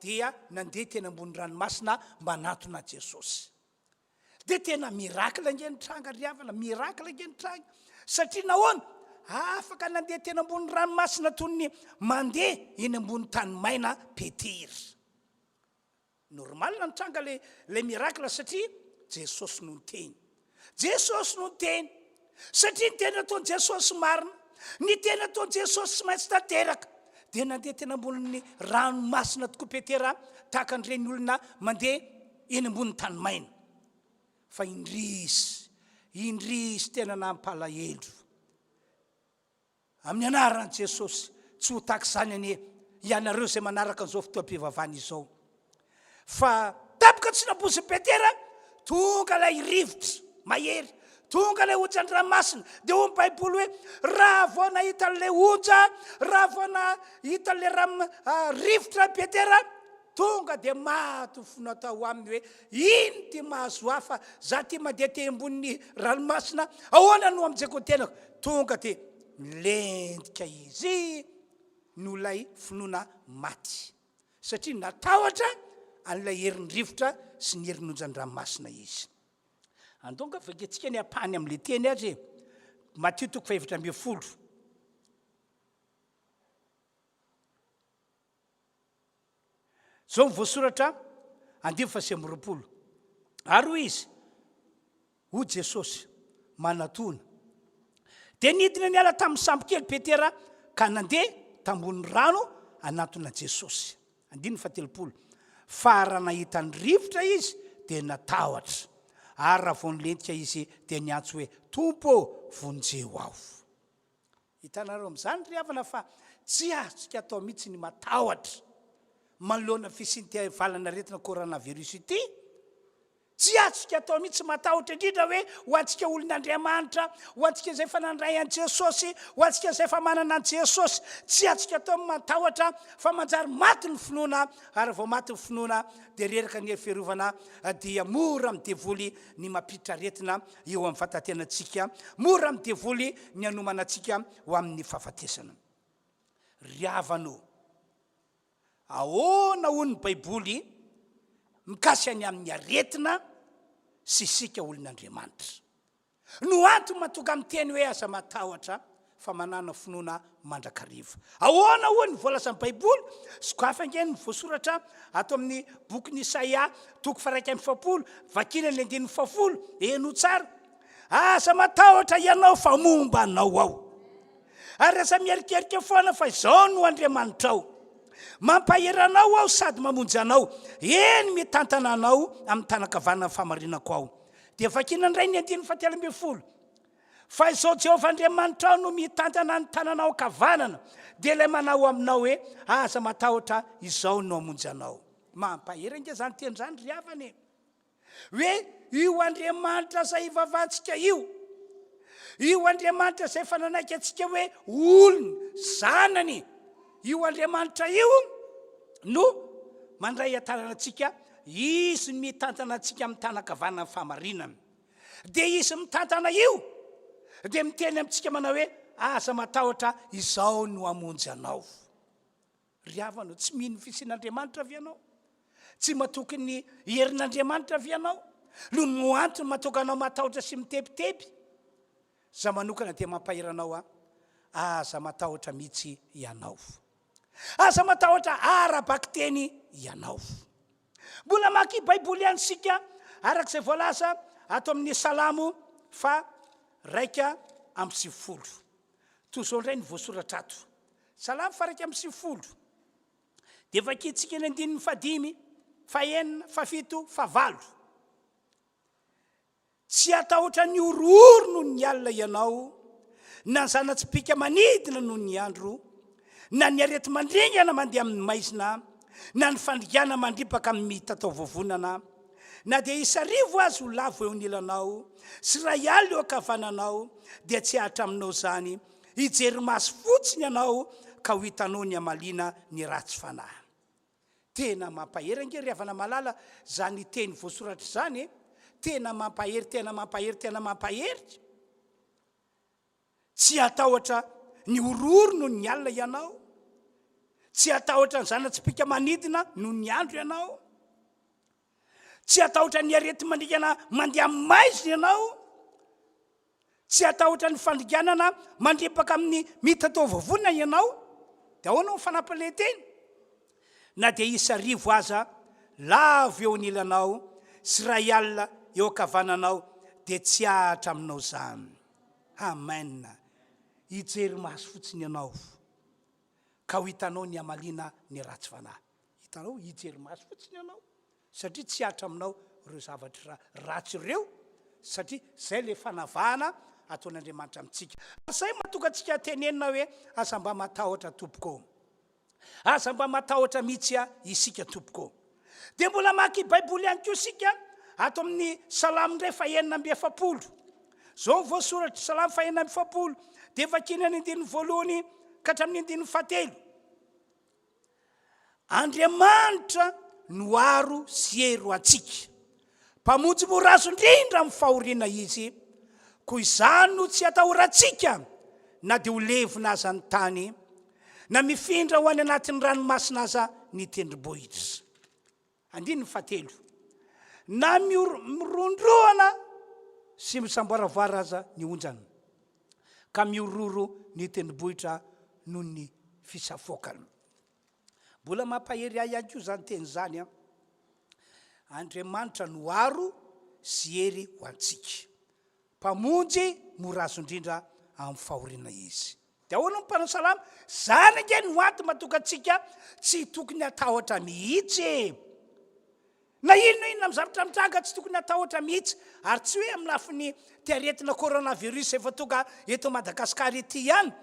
dia nandeha teny ambony ranomasina mba hanatona an'i Jesosy. Dia tena miracle ange ny tranga ry havana, miracle ange ny tranga. Satria nahoana? Afaka nandeha teny ambony ranomasina toy ny mandeha eny ambony tany maina Petera. Normal nitranga le le miracle satria Jesosy no niteny. Jesosy no niteny. Satria ny teny ataon'i Jesosy marina. Ny teny ataon'i Jesosy tsy maintsy tanteraka. Dia nandeha teny ambonin'ny ranomasina tokoa Petera tahaka an'ireny olona mandeha eny ambonin'ny tany maina. Fa indrisy, indrisy tena nampalahelo. Amin'ny anaran'i Jesosy, tsy ho tahaka izany anie ianareo izay manaraka an'izao fotoam-pivavahana izao. Fa tampoka tsy nampoizin'i Petera, tonga ilay rivotra mahery, tonga ilay onjan-dranomasina. Dia hoy ny Baiboly hoe, raha vao nahita an'ilay onja, raha vao nahita an'ilay ram- rivotra Petera, Tonga dia maty ny fo natao aminy hoe ino ty mahazo ahy fa za ty mandeha teny ambonin'ny ranomasina, ahoana no hamonjeko ny tenako? Tonga dia nilentika izy noho ilay finoana maty satria natahotra an'ilay herin'ny rivotra sy ny herin'ny onjan-dranomasina izy. Andao nga vakintsika ny ampahany amin'ilay teny aza e. Matio toko fahefatra 14. Izao no voasoratra, andininy faha 29, Ary hoy izy, Hoy Jesosy, Manatòna. Dia nidina niala tamin'ny sambokely Petera ka nandeha tambonin'ny rano hanatona an'i Jesosy. Andininy faha 30, Fa raha nahita ny rivotra izy, dia natahotra. Ary raha vao nilentika izy, dia niantso hoe, Tompo ô, vonjeo aho. Hitanareo amin'izany ry havana fa tsy azontsika atao mihitsy ny matahotra manoloana ny fisian'ity valan'aretina coronavirus ity. Tsy azontsika atao mihitsy matahotra indrindra hoe ho antsika olon'Andriamanitra, ho antsika izay efa nandray an'i Jesosy, ho antsika izay efa manana an'i Jesosy. Tsy azontsika atao ny matahotra fa manjary maty ny finoana ary vao maty ny finoana dia reraka ny hery fiarovana dia mora amin'ny devoly ny mampiditra aretina eo amin'ny vatatenantsika, mora amin'ny devoly ny hanomana antsika ho amin'ny fahafatesana. Ry havana ô, ahoana hoy ny Baiboly mikasika ny amin'ny aretina sy isika olon'Andriamanitra? No antony mahatonga miteny hoe aza matahotra fa manàna finoana mandrakariva. Ahoana hoy ny voalazan'ny Baiboly? Sokafy ange ny voasoratra ato amin'ny bokin'i Isaia toko faha-41, vakina ny andininy fahafolo, henoy tsara. Aza matahotra ianao fa momba anao aho. Ary aza miherikerika foana fa izao no Andriamanitrao. Mampahery anao aho sady mamonjy anao, eny mitantana anao amin'ny tanan-kavanan'ny fahamarinako aho. Dia vakina indray ny andininy fahatelo ambin'ny folo. Fa izao Jehovah Andriamanitrao no mitantana ny tananao ankavanana, dia ilay manao aminao hoe, Aza matahotra, izao no hamonjy anao. Mampahery ange izany teny izany ry havana e! Hoe io Andriamanitra izay ivavahantsika io, io Andriamanitra izay efa nanaiky antsika hoe olony, zanany, io Andriamanitra io no mandray an-tanana antsika. Izy no mitantana antsika amin'ny tanan-kavanan'ny fahamarinana. Dia Izy mitantana io dia miteny amintsika manao hoe, Aza matahotra, Izaho no hamonjy anao. Ry havana, tsy mino ny fisian'Andriamanitra ve ianao? Tsy matoky ny herin'Andriamanitra ve ianao? No no antony mahatonga anao matahotra sy mitebiteby? Izaho manokana dia mampahery anao aho, aza matahotra mihitsy ianao. Aza matahotra ara-bakiteny ianao. Mbola mamaky Baiboly ihany isika araka izay voalaza ato amin'ny Salamo faha 91. Toy izao indray ny voasoratra ato. Salamo faha 91. Dia vakintsika ny andininy fahadimy, fahenina, fahafito, fahavalo. Tsy hatahotra ny horohoro noho ny alina ianao, na ny zana-tsipìka manidina noho ny andro, na ny areti-mandringana mandeha amin'ny maizina, na ny fandringana mandripaka amin'ny mitatao-vovonana. Na dia hisy arivo aza ho lavo eo anilanao, sy iray alina eo ankavananao, dia tsy hahatra aminao izany. Hijery maso fotsiny ianao, ka ho hitanao ny hamaliana ny ratsy fanahy. Tena mampahery ange ry havana malala zany teny voasoratra izany e! Tena mampahery, tena mampahery, tena mampahery! Tsy hatahotra ny horohoro noho ny alina ianao, tsy hatahotra ny zana-tsipìka manidina noho ny andro ianao, tsy hatahotra ny areti-mandringana mandeha amin'ny maizina ianao, Tsy hatahotra ny fandringanana mandripaka amin'ny mitataovovonana ianao, dia ahoana no fanampin'ilay teny? Na dia hisy arivo aza lavo eo anilanao sy iray alina eo ankavananao, dia tsy hahatra aminao izany. Amen. Hijery maso fotsiny ianao, ka ho hitanao ny hamaliana ny ratsy fanahy. Hitanao, hijery maso fotsiny ianao. Satria tsy hihatra aminao ireo zavatra ratsy ireo, satria izay ilay fanavahana ataon'Andriamanitra amintsika. Ary izay mahatonga antsika tenenina hoe, aza mba matahotra tompoko ô. Aza mba matahotra mihitsy isika tompoko ô. Dia mbola mamaky Baiboly ihany koa isika ato amin'ny Salamo indray faha-46. Izao ny voasoratra, Salamo faha-46, dia vakiana ny andininy voalohany ka hatramin'ny andininy fahatelo. Andriamanitra no aro sy hery ho antsika. Mpamonjy mora azo indrindra amin'ny fahoriana Izy, koa izany no tsy atahorantsika na dia ho levona aza ny tany, na mifindra ho any anatin'ny ranomasina aza ny tendrombohitra. Andininy fahatelo. Na mirondrohana sy misamboaravoara aza ny onjany, ka mihorohoro ny tendrombohitra noho ny fisafoakany. Mbola mampahery ahy ihany koa izany teny izany an. Andriamanitra no aro sy hery ho antsika. Mpamonjy mora azo indrindra amin'ny fahoriana Izy. Dia ahoana ny mpanao salamo? Izany ange no antony mahatonga antsika tsy tokony hatahotra mihitsy e! Na inona na inona amin'ny zavatra mitranga tsy tokony hatahotra mihitsy. Ary tsy hoe amin'ny lafiny ity aretina coronavirus efa tonga eto Madagasikara ity ihany,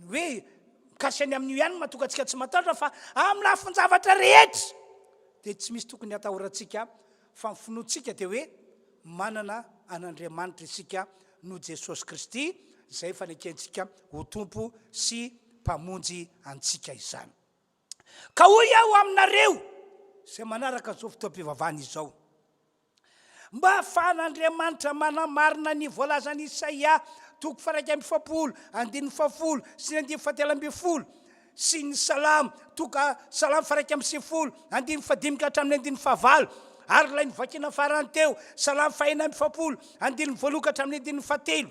hoe mikasika ny amin'io ihany no mahatonga antsika tsy matahotra fa amin'ny lafin-javatra rehetra dia tsy misy tokony hatahorantsika fa ny finoantsika dia hoe Manana an'Andriamanitra isika noho Jesosy Kristy izay efa nekentsika ho Tompo sy Mpamonjy antsika izany. Ka hoy aho aminareo izay manaraka an'izao fotoam-pivavahana izao, mba hahafahan'Andriamanitra manamarina ny voalazan'i Isaia toko faha-41 andininy fahafolo sy ny andininy fahatelo ambin'ny folo sy ny Salamo, toko Salamo faha-91, andininy fahadimy ka hatramin'ny andininy fahavalo, ary ilay novakiana farany teo, Salamo faha-46, andininy voalohany ka hatramin'ny andininy fahatelo.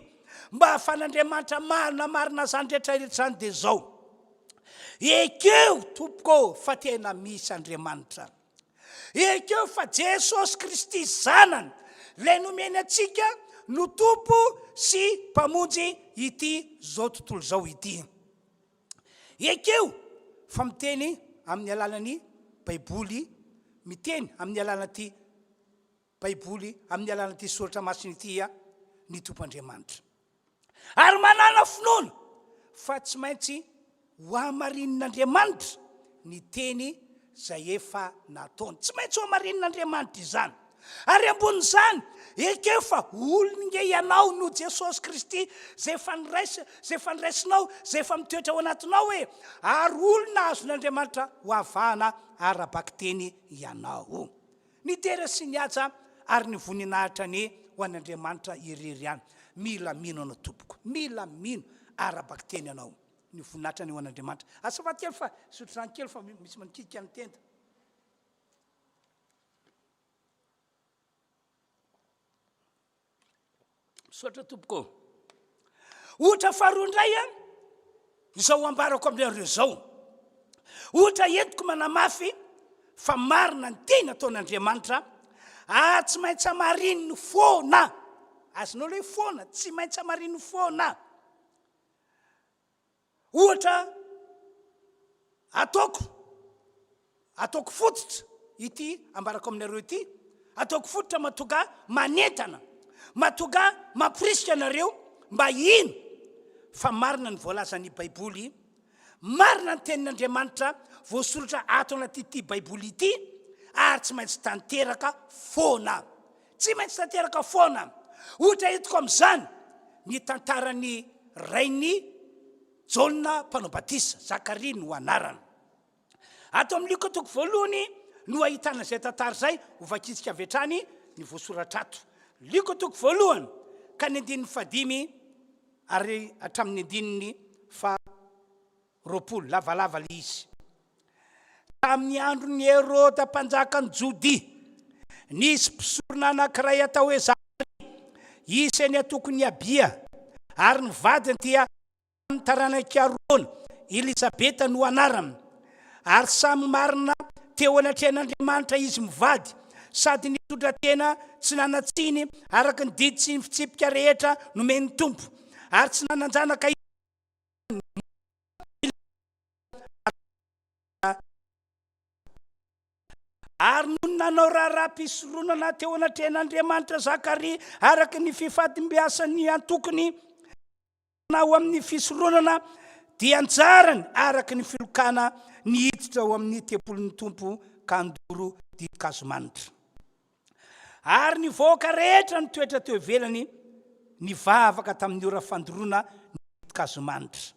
Mba hahafahan'Andriamanitra manamarina izany rehetra rehetra izany dia izao, Ekeo, tompoko, fa tena misy Andriamanitra. Ekeo fa Jesosy Kristy Zanany, ilay nomeny antsika, no Tompo sy Mpamonjy ity izao tontolo izao ity. Ekeo fa miteny amin'ny alalan'ny Baiboly, miteny amin'ny alalan'ity Baiboly, amin'ny alalan'ity Soratra Masina ity ny Tompo Andriamanitra. Ary manàna finoana fa tsy maintsy hohamarinin'Andriamanitra ny teny izay efa nataony. Tsy maintsy hohamarinin'Andriamanitra izany. Ary ambonin'izany, ekeo fa olony nge ianao noho Jesosy Kristy izay efa niraisa, izay efa niraisinao, izay efa mitoetra ao anatinao e! Ary olona azon'Andriamanitra ho avahana ara-bakiteny ianao. Ny dera sy ny haja ary ny voninahitra anie ho an'Andriamanitra irery ihany. Mila mino anao tompoko. Mila mino ara-bakiteny anao. Ny voninahitra anie ho an'Andriamanitra. Azafady kely fa hisotro rano kely fa misy manikitika ny tenda. Misaotra tompoko ô. Ohatra faharoa indray an, izao ambarako aminareo izao. Ohatra entiko manamafy fa marina ny teny ataon'Andriamanitra ary tsy maintsy hamarininy foana. Azonao ilay hoe foana, tsy maintsy hamarininy foana. Ohatra, ataoko, ataoko fototra ity ambarako aminareo ity, ataoko fototra mahatonga ahy manentana, mahatonga ahy mamporisika anareo mba hino fa marina ny voalazan'ny Baiboly, marina ny tenin'Andriamanitra voasoratra ato anatin'ity Baiboly ity ary tsy maintsy tanteraka foana. Tsy maintsy tanteraka foana. Ohatra entiko amin'izany ny tantaran'ny rain'i Jaona mpanao batisa, Zakaria no anarany. Ato amin'ny Lioka toko voalohany no ahitana izay tantara izay, hovakintsika avy hatrany ny voasoratra ato. Lioka toko voalohany ka ny andininy fahadimy ary hatramin'ny andininy faha 20, lavalava ilay izy. Tamin'ny andron'i Heroda mpanjakan'i Jodia, nisy mpisorona anankiray atao hoe Zakaria, isan'ny antokon'i Abia, ary ny vadiny dia tamin'ny taranak'i Arona, Elizabeta no anarany. Ary samy marina teo anatrehan'Andriamanitra izy mivady, sady nitondra tena tsy nanan-tsiny araka ny didy sy ny fitsipika rehetra nomen'ny Tompo, ary tsy nanan-janaka izy. Ary nony nanao raharaham-pisoronana teo anatrehan'Andriamanitra Zakaria araka ny fifadimbiasan'ny antokony ao amin'ny fisoronana, dia anjarany araka ny filokana ny hiditra ao amin'ny tempolin'ny Tompo ka handoro ditin-kazo manitra. Ary ny vahoaka rehetra nitoetra teo ivelany nivavaka tamin'ny ora fandoroana ny ditin-kazo manitra.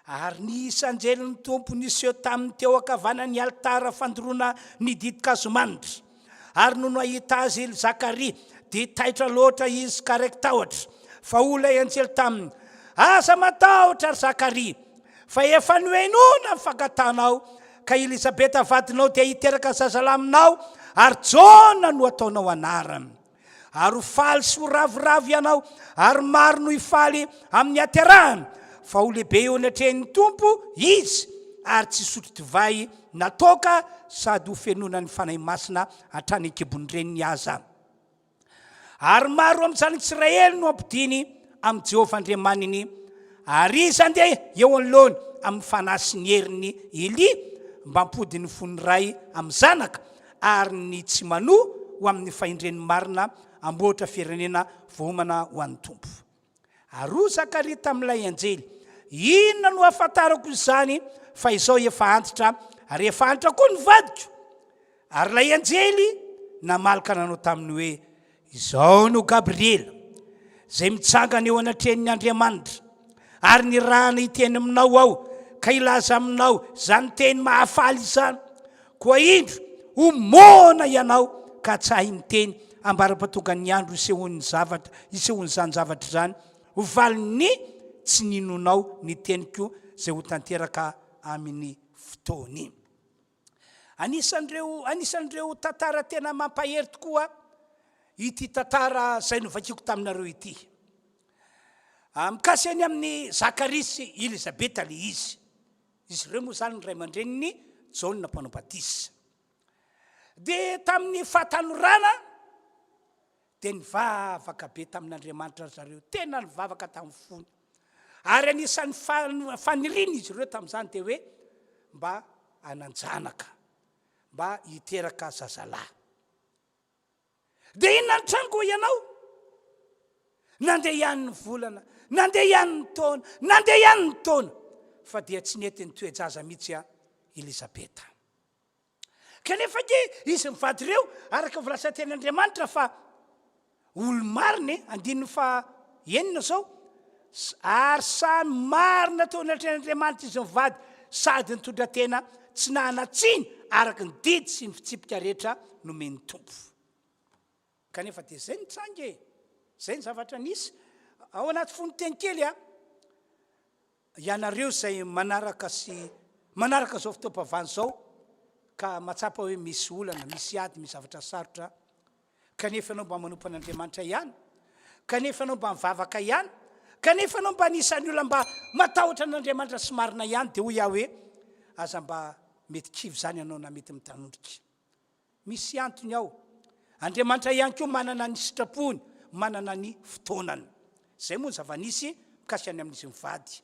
Ary nisy anjelin'ny Tompo niseho taminy teo ankavanan'ny alitara fandoroana ny ditin-kazo manitra. Ary nony nahita azy i Zakaria, dia taitra loatra izy ka raiki-tahotra. Fa hoy ilay anjely taminy, Aza matahotra, ry Zakaria, Fa efa nohenoina ny fangatahanao, ka Elizabeta vadinao dia hiteraka zazalahy aminao, ary Jaona no hataonao anarany. Ary ho faly sy ho ravoravo ianao, ary maro no hifaly amin'ny haterahany, fa ho lehibe eo anatrehan'ny Tompo izy, ary tsy hisotro divay na toaka, sady hofenoina ny Fanahy Masina hatrany an-kibon'ny reniny aza. Ary maro amin'ny zanak'Israely no hampodiany amin'i Jehovah Andriamaniny, ary izy handeha eo anoloany amin'ny fanahy sy ny herin'i Elia, mba hampody ny fon'ny ray amin'ny zanaka, ary ny tsy manoa ho amin'ny fahendren'ny marina, hamboatra firenena voaomana ho an'ny Tompo. Ary hoy Zakaria tamin'ilay anjely, Inona no ahafantarako izany fa izao efa antitra, ary efa antitra koa ny vadiko? Ary ilay anjely namaly ka nanao taminy hoe, Izao no Gabriela, izay mitsangana eo anatrehan'ny Andriamanitra, ary nirahana hiteny aminao aho ka hilaza aminao izany teny mahafaly izany. Koa indro, ho moana ianao ka tsy hahay miteny ambara-pahatongan'ny andro hisehoan'ny zavatra, hisehoan'izany zavatra izany, ho valin'ny tsy ninoanao ny teniko izay ho tanteraka amin'ny fotoany. Anisan'ireo, anisan'ireo tantara tena mampahery tokoa ity tantara izay novakiko taminareo ity. Ah, mikasika ny amin'i Zakaria sy Elizabeta ilay izy. Izy ireo moa izany ny ray aman-drenin'i Jaona Mpanao Batisa. Dia tamin'ny fahatanorana dia nivavaka be tamin'Andriamanitra ry zareo, tena nivavaka tamin'ny fony. Ary anisan'ny faniriana izy ireo tamin'izany dia hoe mba hanan-janaka, mba hiteraka zazalahy. Dia inona ny trango hoy ianao? Nandeha ihany ny volana, nandeha ihany ny taona, nandeha ihany ny taona, fa dia tsy nety nitoe-jaza mihitsy a Elizabeta. Kanefa ange izy mivady ireo, araka ny voalazan-tenin'Andriamanitra fa olo-marina e, andininy faha enina izao, ary samy marina teo anatrehan'Andriamanitra izy mivady, sady nitondra tena tsy nanan-tsiny. araka ny didy sy ny fitsipika rehetra nomen'ny Tompo. Kanefa dia izay no tranga e! Izay ny zavatra nisy. Ao anaty fonon-teny kely a, ianareo izay manaraka sy manaraka izao fotoam-pavahana izao ka mahatsapa hoe misy olana, misy ady, misy zavatra sarotra, kanefa ianao mba manompo an'Andriamanitra ihany, kanefa ianao mba mivavaka ihany, kanefa ianao mba anisan'ny olona mba matahotra an'Andriamanitra sy marina ihany, dia hoy aho hoe, aza mba mety kivy izany ianao na mety mitanondrika. Misy antony ao. Andriamanitra ihany koa manana ny sitrapony, manana ny fotoanany. Izay moa ny zava-nisy mikasika ny amin'izy mivady.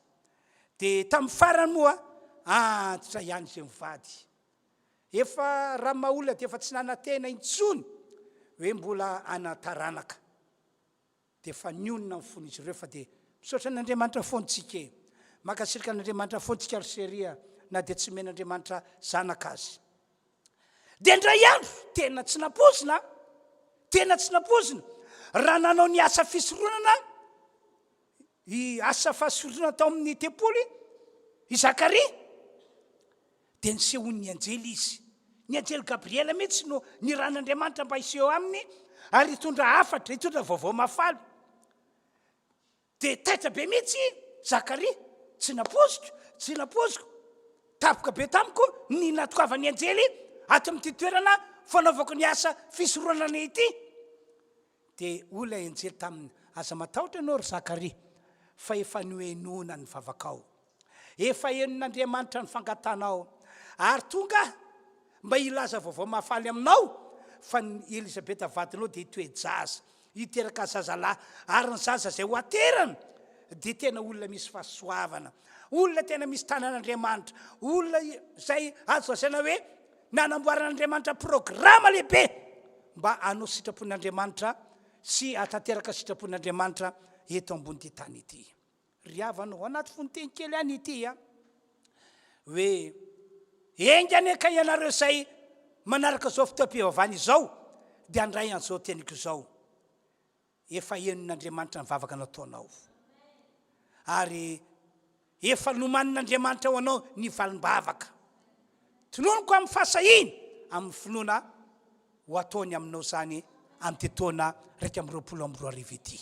Dia tamin'ny farany moa, antitra ihany izy mivady. Efa ramaolona dia efa tsy nanantena intsony hoe mbola hanan-taranaka. Dia efa nionona ny fon'izy ireo fa dia misaotra an'Andriamanitra foana tsika e! Mankasitraka an'Andriamanitra foana tsika ry chérie a! Na dia tsy omen'Andriamanitra zanaka aza. Dia indray andro, tena tsy nampoizina, tena tsy nampoizina, raha nanao ny asa fisoronana, i asa fahasoronana tao amin'ny tempoly i Zakaria, dia nisehoan'ny anjely izy. Ny anjely Gabriela mihitsy no nirahan'Andriamanitra mba hiseho aminy ary hitondra hafatra, hitondra vaovao mahafaly. Dia taitra be mihitsy Zakaria, tsy nampoiziko, tsy nampoiziko. Tampoka be tamiko ny natokavan'ny anjely ato amin'ity toerana fanaovako ny asa fisoronana ity. Dia hoy ilay anjely taminy, Aza matahotra ianao ry Zakaria, fa efa nohenoina ny vavakao. Efa henon'Andriamanitra ny fangatanao, ary tonga aho mba hilaza vaovao mahafaly aminao fa i Elizabeta vadinao dia hitoe-jaza, hiteraka zazalahy, ary ny zaza izay ho aterany dia tena olona misy fahasoavana, olona tena misy tanan'Andriamanitra, olona izay azo lazaina hoe nanamboaran'Andriamanitra programa lehibe mba hanao sitrapon'Andriamanitra sy hahatanteraka sitrapon'Andriamanitra eto ambonin'ity tany ity. Ry havana ô, anaty fononteny kely ihany ity an, hoe enga anie ka ianareo izay manaraka izao fotoam-pivavahana izao dia handray an'izao teniko izao. Efa henon'Andriamanitra ny vavaka nataonao. Ary efa nomanin'Andriamanitra ho anao ny valim-bavaka. Tononiko amin'ny fahasahiana, amin'ny finoana ho ataony aminao izany amin'ity taona 2021 ity.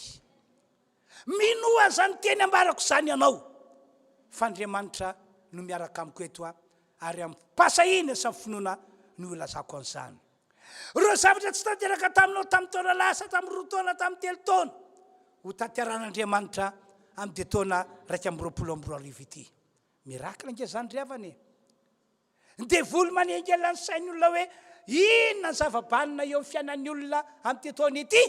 Minoa an'izany teny ambarako izany ianao, fa Andriamanitra no miaraka amiko eto ary amim-pahasahiana sy amin'ny finoana no ilazako an'izany. Ireo zavatra tsy tanteraka taminao tamin'ny taona lasa, tamin'ny roa taona, tamin'ny telo taona, ho tanterahan'Andriamanitra amin'ity taona 2021 ity. Miracle ange izany ry havana e! Ny devoly manelingelina ny sain'ny olona hoe inona ny zava-banona eo amin'ny fiainan'ny olona amin'ity taona ity,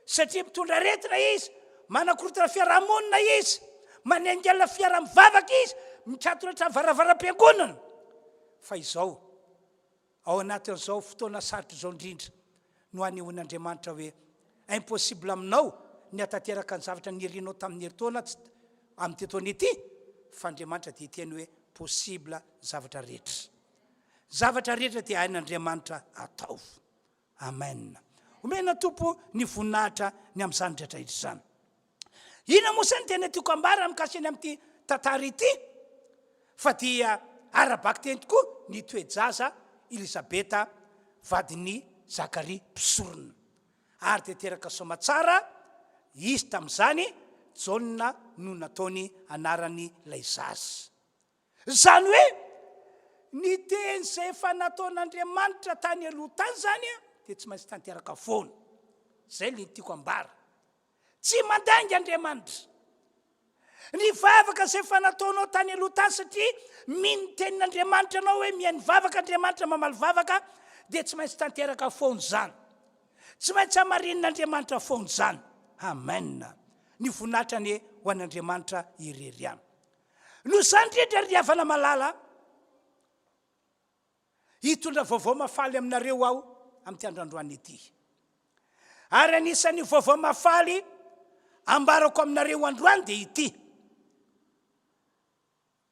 satria mitondra aretina izy, manakorontana fiarahamonina izy, manelingelina fiaraha-mivavaka izy, mikatona hatramin'ny varavaram-piangonana. Fa izao, Ao anatin'izao fotoana sarotra izao indrindra no anehoan'Andriamanitra hoe impossible aminao ny hahatanteraka ny zavatra nirinao tamin'ny herintaona tsy amin'ity taona ity fa Andriamanitra dia hiteny hoe possible ny zavatra rehetra. Zavatra rehetra dia hain'Andriamanitra atao. Amen. Omena Tompo ny voninahitra ny amin'izany rehetra izany. Inona moa sa ny tena tiako ambara mikasika ny amin'ity tantara ity? Fa dia ara-bakiteny tokoa ny toe-jaza Elizabeta vadin'i Zakaria mpisorona. Ary dia teraka soamatsara izy tamin'izany, Jaona no nataony anaran'ilay zaza. Izany hoe ny teny izay efa nataon'Andriamanitra tany aloha tany izany dia tsy maintsy tanteraka foana. Izay ilay tiako ambara. Tsy mandainga Andriamanitra. Ny vavaka izay efa nataonao tany aloha tany satria mino ny tenin'Andriamanitra ianao hoe mihaino vavaka Andriamanitra mamaly vavaka dia tsy maintsy tanteraka foana izany. Tsy maintsy hamarinin'Andriamanitra foana izany. Amen. Ny voninahitra anie ho an'Andriamanitra irery ihany. Noho izany indrindra ry havana malala, Hitondra vaovao mahafaly aminareo aho amin'ity andro androany ity. Ary anisan'ny vaovao mahafaly ambarako aminareo androany dia ity.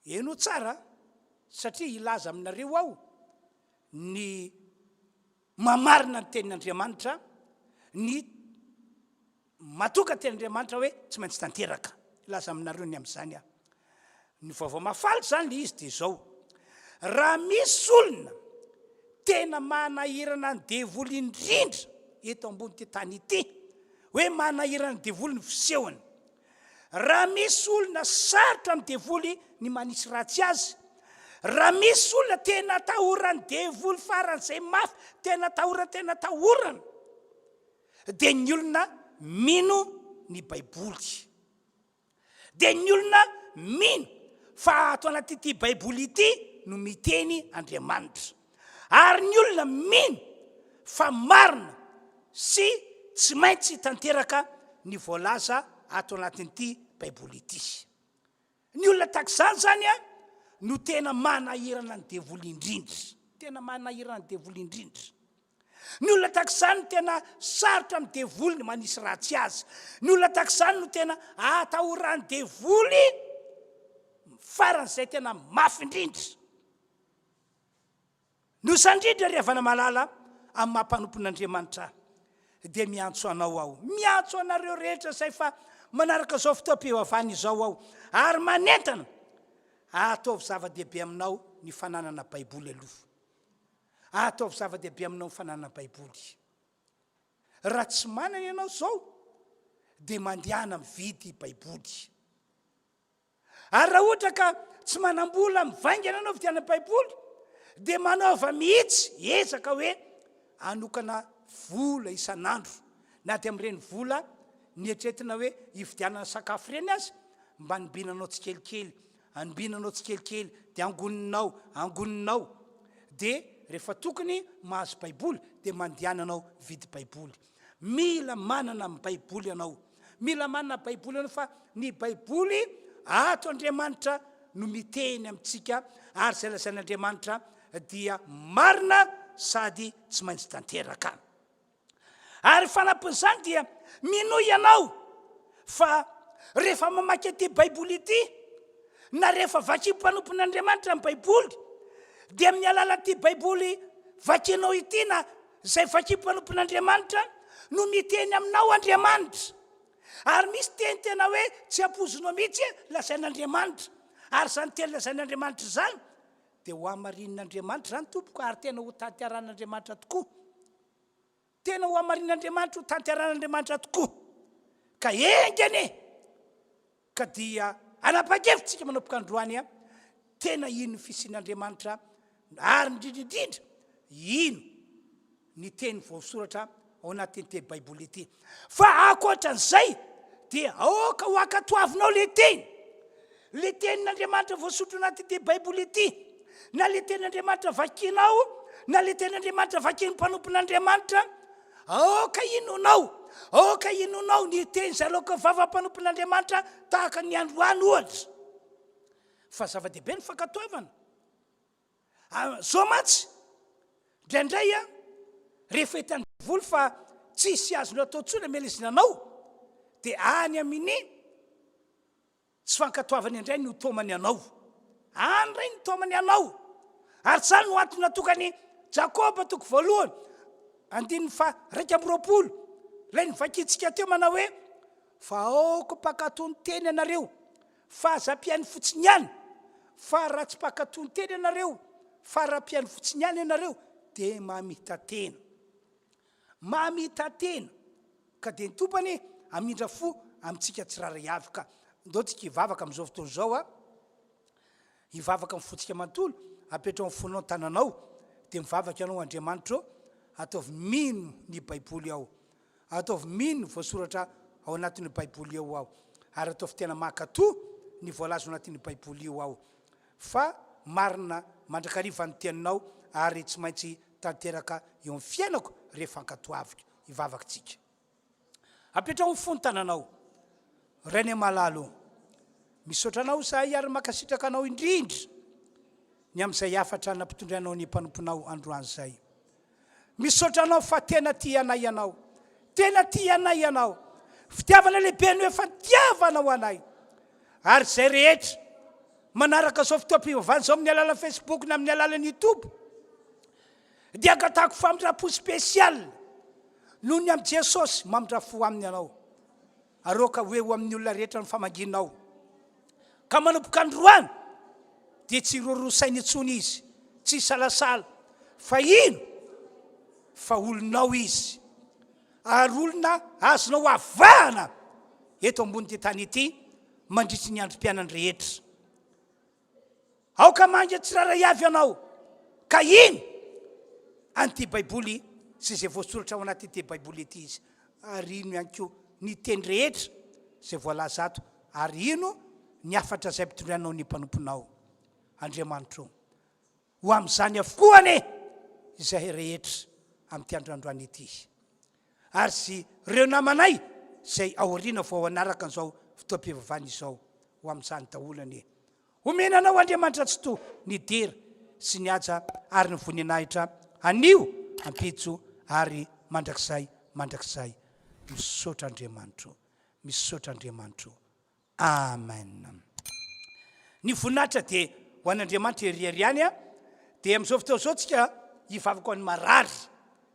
Henoy tsara satria hilaza aminareo aho ny mamarina ny tenin'Andriamanitra, ny Matoka teny Andriamanitra hoe tsy maintsy tanteraka. Hilaza aminareo ny amin'izany aho. Ny vaovao mahafaly izany le izy dia izao, raha misy olona. tena manahirana ny devoly indrindra eto ambon'ity tany ity, hoe manahirana ny devoly ny fisehony. Raha misy olona sarotra amin'ny devoly ny manisy ratsy azy, raha misy olona tena atahoran'ny devoly faran'izay mafy, tena atahorana, tena atahorana, dia ny olona mino ny Baiboly. Dia ny olona mino fa ato anatin'ity Baiboly ity no miteny Andriamanitra. Ary ny olona mino fa marina sy tsy maintsy tanteraka ny voalaza ato anatin'ity Baiboly ity. Ny olona tahaka izany izany no tena manahirana ny devoly indrindra. Tena manahirana ny devoly indrindra. Ny olona tahaka izany no tena sarotra amin'ny devoly ny manisy ratsy azy. Ny olona tahaka izany no tena atahoran'ny devoly faran'izay tena mafy indrindra. Noho izany indrindra ry havana malala, amin'ny maha mpanompon'Andriamanitra ahy, dia miantso anao aho, miantso anareo rehetra izay fa manaraka izao fotoam-pivavahana izao aho, ary manentana, ataovy zava-dehibe aminao ny fananana Baiboly aloha. Ataovy zava-dehibe aminao ny fananana Baiboly. Raha tsy manana ianao izao, dia mandehana mividy Baiboly. Ary raha ohatra ka tsy manam-bola mivaingana ianao vidianana Baiboly, dia manaova mihitsy ezaka hoe hanokana vola isan'andro, na dia amin'ireny vola nieritreretina hoe hividianana sakafo ireny aza, mba anobinanao tsikelikely, anobinanao tsikelikely, dia angoninao, angoninao, dia rehefa tokony mahazo Baiboly dia mandehana ianao mividy Baiboly. Mila manana ny Baiboly ianao. Mila manana Baiboly ianao fa ny Baiboly ato Andriamanitra no miteny amintsika ary izay lazain'Andriamanitra dia marina sady tsy maintsy tanteraka. Ary fanampin'izany dia minoa ianao fa rehefa mamaky ity Baiboly ity na rehefa vakin'ny mpanompon'Andriamanitra ny Baiboly dia amin'ny alalan'ity Baiboly vakinao ity na Izay vakin'ny mpanompon'Andriamanitra no miteny aminao Andriamanitra. Ary misy teny tena hoe tsy ampoizinao mihitsy lazain'Andriamanitra. Ary izany teny lazain'Andriamanitra izany dia ho hamarinin'Andriamanitra izany tompoko ary tena ho tanterahan'Andriamanitra tokoa. Tena ho hamarinin'Andriamanitra, ho tanterahan'Andriamanitra tokoa. Ka enga anie Ka dia hanapa-kevitra isika manomboka androany a, tena hino ny fisian'Andriamanitra ary indrindra indrindra hino ny teny voasoratra ao anatin'ity Baiboly ity. Fa ankoatran'izay dia aoka ho ankatoavinao le teny. Le tenin'Andriamanitra voasoratra ao anatin'ity Baiboly ity, na le tenin'Andriamanitra vakinao, na le tenin'Andriamanitra vakin'ny mpanompon'Andriamanitra, Aoka hinoanao, aoka hinoanao ny teny izay aloaky ny vavan'ny mpanompon'Andriamanitra tahaka ny androany ohatra. Fa zava-dehibe ny fankatoavana. Zao mantsy, indraindray a, rehefa hitan'ny devoly fa tsisy azony atao intsony hamelezina anao, dia any amin'ny Tsy fankatoavana indray no taomany anao. Any indray no taomany anao. Ary izany no antony natokan'i Jakoba toko voalohany, andininy faha 21, ilay novakintsika teo manao hoe, Fa aoka mpankatò ny teny ianareo, fa aza mpihaino fotsiny ihany, fa raha tsy mpankatò ny teny ianareo, fa raha mpihaino fotsiny ihany ianareo, dia mamita-tena. Mamita-tena. Ka dia ny Tompo anie hamindra fo amintsika tsirairay avy ka. Ndao tsika hivavaka amin'izao fotoana izao a. Hivavaka amin'ny fontsika manontolo, apetraho amin'ny fonao ny tananao, dia mivavaka ianao, Andriamanitra ô, ataovy mino ny Baiboly aho. Ataovy mino ny voasoratra ao anatin'io Baiboly io aho. Ary ataovy tena mankatò ny voalaza ao anatin'io Baiboly io aho. Fa marina mandrakariva ny teninao ary tsy maintsy tanteraka eo amin'ny fiainako rehefa ankatoaviko. Hivavaka tsika. Apetraho ny fo ny tananao. Rainay malala o. Misaotra anao izahay ary mankasitraka anao indrindra ny amin'izay hafatra nampitondrainao ny mpanomponao androany izay. Misaotra anao fa tena tia anay ianao. Tena tia anay ianao. Fitiavana lehibe no efa nitiavanao anay. Ary izay rehetra manaraka izao fotoam-pivavahana izao amin'ny alalan'ny Facebook na amin'ny alalan'ny YouTube Dia angatahako famindram-po spécial noho ny amin'i Jesosy, mamindra fo aminy ianao. Ary aoka ho eo amin'ny olona rehetra ny famangianao. Ka manomboka androany dia tsy hiroroa saina intsony izy, tsy hisalasala. Fa ino fa olonao izy, ary olona azonao avahana eto ambonin'ity tany ity mandritry ny androm-piainany rehetra. Aoka manga tsirairay avy ianao ka hino an'ity Baiboly sy izay voasoratra ao anatin'ity Baiboly ity izy, ary hino ihany koa ny teny rehetra izay voalaza ato, ary hino ny hafatra izay ampitondrainao ny mpanomponao. Andriamanitro ô, ho amin'izany avokoa anie izahay rehetra amin'ity andro androany ity, ary sy ireo namanay izay aoriana vao hanaraka an'izao fotoam-pivavahana izao, ho amin'izany daholo anie. Omena anao Andriamanitra Tsitoha ny dera sy ny haja ary ny voninahitra anio, ampitso ary mandrakizay mandrakizay. Misaotra Andriamanitro. Misaotra Andriamanitro. Amen. Ny voninahitra dia ho an'Andriamanitra irery ihany a. Dia amin'izao fotoana izao tsika hivavaka ho an'ny marary.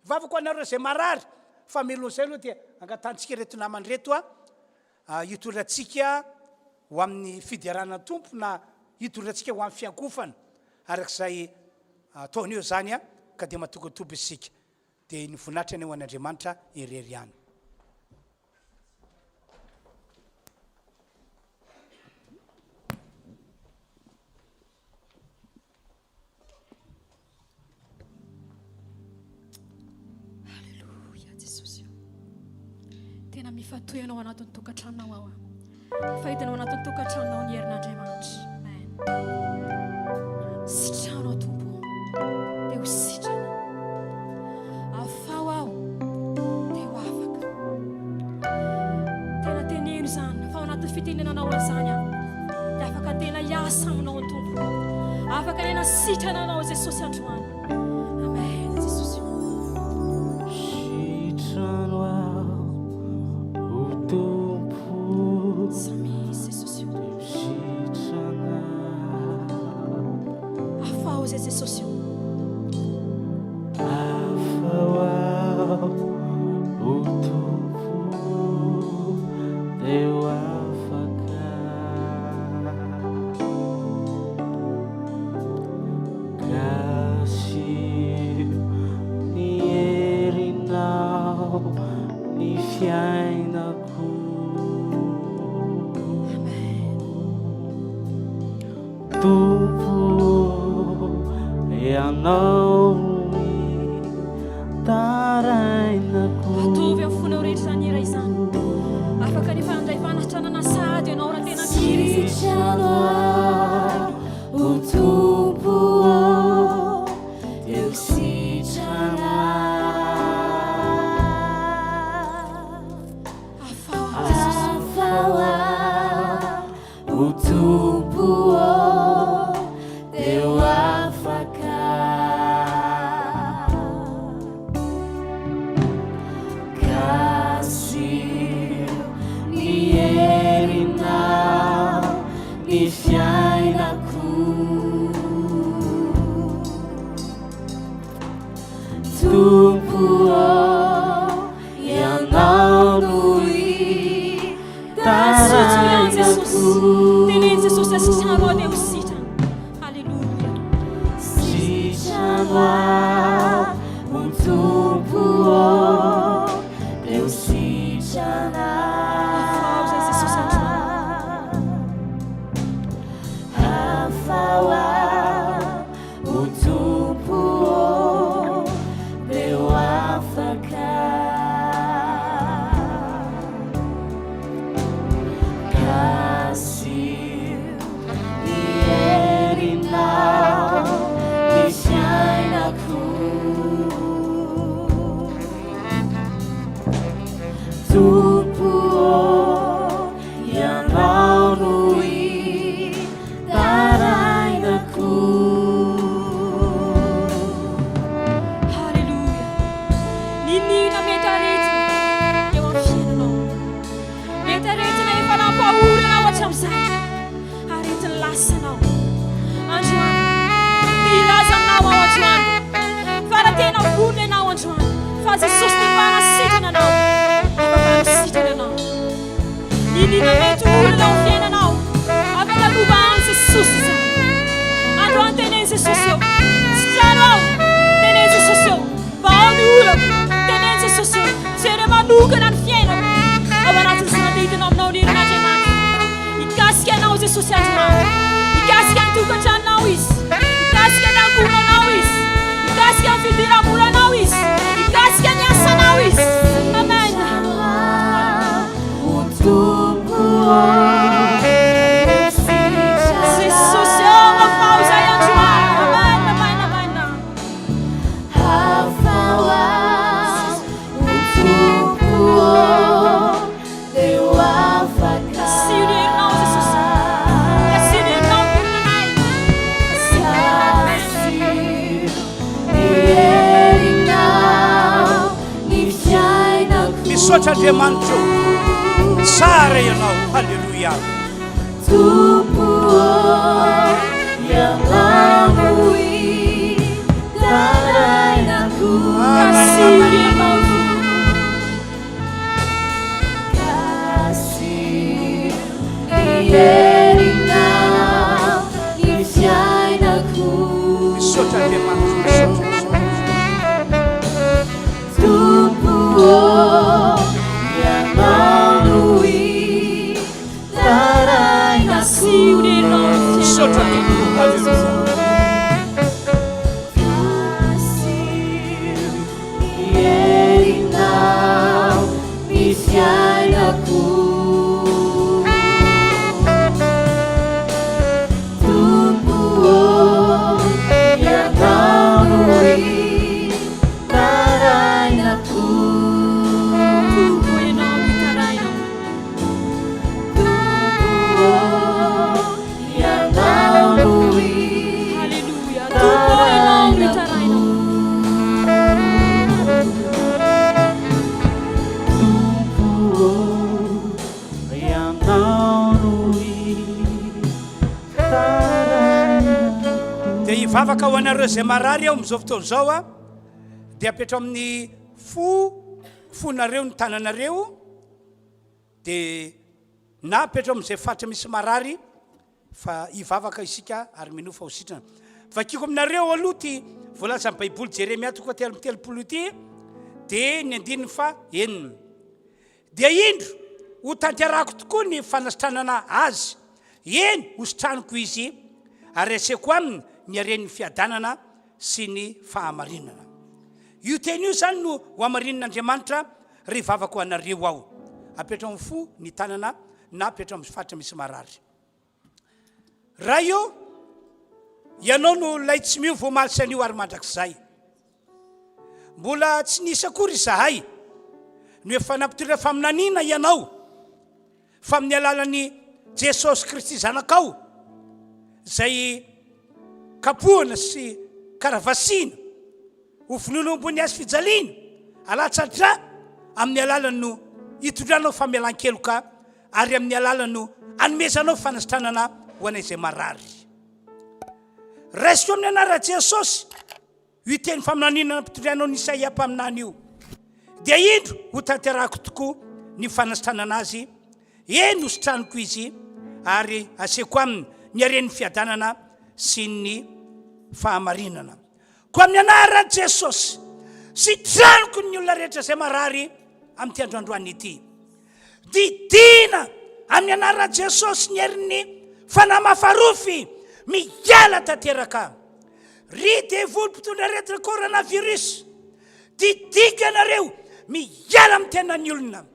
Hivavaka ho anareo izay marary. Fa mialohan'izay aloha dia angatahantsika ireto namana ireto a, hitondra antsika ho amin'ny fiderana ny Tompo na hitondra antsika ho amin'ny fiankofana araka izay ataony eo izany a, ka dia matoky ny Tompo isika. Dia ny voninahitra anie ho an'Andriamanitra irery ihany. Alléluia Jesosy ô. Tena mifantohy ianao anatin'ny tokantranonao ao. Fa hitanao anatin'ny tokantranonao ny herin'Andriamanitra. Amen. Sitrano aho Tompo. Dia ho sitrana. Afaho aho. Dia ho afaka. Tena teneno izany. Fa ao anatin'ny fitenenanao an'izany aho. Dia afaka tena hiasa aminao ny Tompo. Afaka tena sitrana anao Jesosy androany. Amen Jesosy. Sitrano aho, o Tompo. Samia Jesosy. Sitrana. Afaho izay Jesosy. Afaho aho, o Tompo. Dia ho afaka. Kasio ny herinao ny fiainako. Tompo, Ianao no itarainako. Ataovy amin'ny fonao rehetra izany hira izany. Afaka ny efa nandray fanasitranana sahady ianao raha tena mihira izany. Sitrano aho, O Tompo ô, dia ho sitrana. Afaho aho, Afaho aho, O Tompo ô, dia ho afaka. Kasio ny herinao ny fiainako. Tompo ô, Ianao no itarainako. Teneno Jesosy sitrano aho dia ho sitrana. Alléluia. Sitrano aho, o Tompo ô, dia ho sitrana. Afaho izay Jesosy androany. Afaho aho, o Tompo ô, dia ho afaka. Kasio ny herinao ny fiainako. Tompo ô, Ianao no itarainako. Haleloia. Niniana mety aretina eo amin'ny fiainanao. Mety aretina efa nampahory anao hatramin'izay. Aretin'ny lasanao. Androany, te hilaza aminao aho androany fa raha tena vonona ianao androany fa Jesosy dia mpanasitrana anao. Afaka misitrana anao. Niniana mety ho olana ao amin'ny fiainanao. Afaka lova an'i Jesosy izany. Androany teneno Jesosy eo. Sitrano aho. Teneno. Andriamanitra o. Tsara ianao. Haleloia. Tompo ô, ianao no itarainako. Kasiho ny herinao Tompo. Kasiho ny herinao ny fiainako. Misaotra Andriamanitra. Misaotra, misaotra, misaotra. Tompo ô, ianao no itarainako. Kasiho ny herinao ny Misaotra fiainanay. Tompo. Haleloia. Kasiho ny herinao ny fiainako. Tompo ô, ianao no itarainako. Tompo ianao no itarainako. Tompo ô, ianao no Haleloia. Tompo ianao no itarainako. Tompo ô, ianao no itarainako. Dia hivavaka ho anareo izay marary aho amin'izao fotoana izao a. Dia apetrao amin'ny fo fonareo ny tananareo. Dia na apetrao amin'izay faritra misy marary fa hivavaka isika ary minoa fa ho sitrana. Vakiko aminareo aloha ity voalazan'ny Baiboly Jeremia toko fahatelo amby telopolo ity dia ny andininy faha enina. Dia indro, ho tanterahako tokoa ny fanasitranana azy, eny, ho sitraniko izy, ary asehoko aminy ny haren'ny fiadanana sy ny fahamarinana. Io teny io izany no ho hamarinin'Andriamanitra Ry vavako ho anareo aho. Apetraho amin'ny fo ny tanana na apetraho amin'ny faritra misy marary. Ray ô, Ianao no ilay tsy miova omaly sy anio ary mandrakizay. Mbola tsy nisy akory izahay no efa nampitondra faminaniana Ianao fa amin'ny alalan'i Jesosy Kristy Zanakao izay kapohana sy karavasiana Ho vonoina eo ambony hazo fijaliana, alatsa-drà, amin'ny alalany no hitondranao famelan-keloka ary amin'ny alalany no anomezanao fanasitranana ho anay izay marary. Raisiko amin'ny anaran'i Jesosy io teny faminaniana nampitorianao an'i Isaia mpaminany io. Dia indro hotanterahako tokoa ny fanasitranana azy, eny hositraniko izy ary asehoko aminy ny haren'ny fiadanana sy ny fahamarinana. Koa amin'ny anaran'i Jesosy, sitraniko ny olona rehetra izay marary amin'ity andro androany ity. Didiana amin'ny anaran'i Jesosy ny herin'ny fanahy mafarofy miala tanteraka. Ry devoly mpitondra aretina coronavirus, didiko ianareo miala amin'ny tenan'ny olona.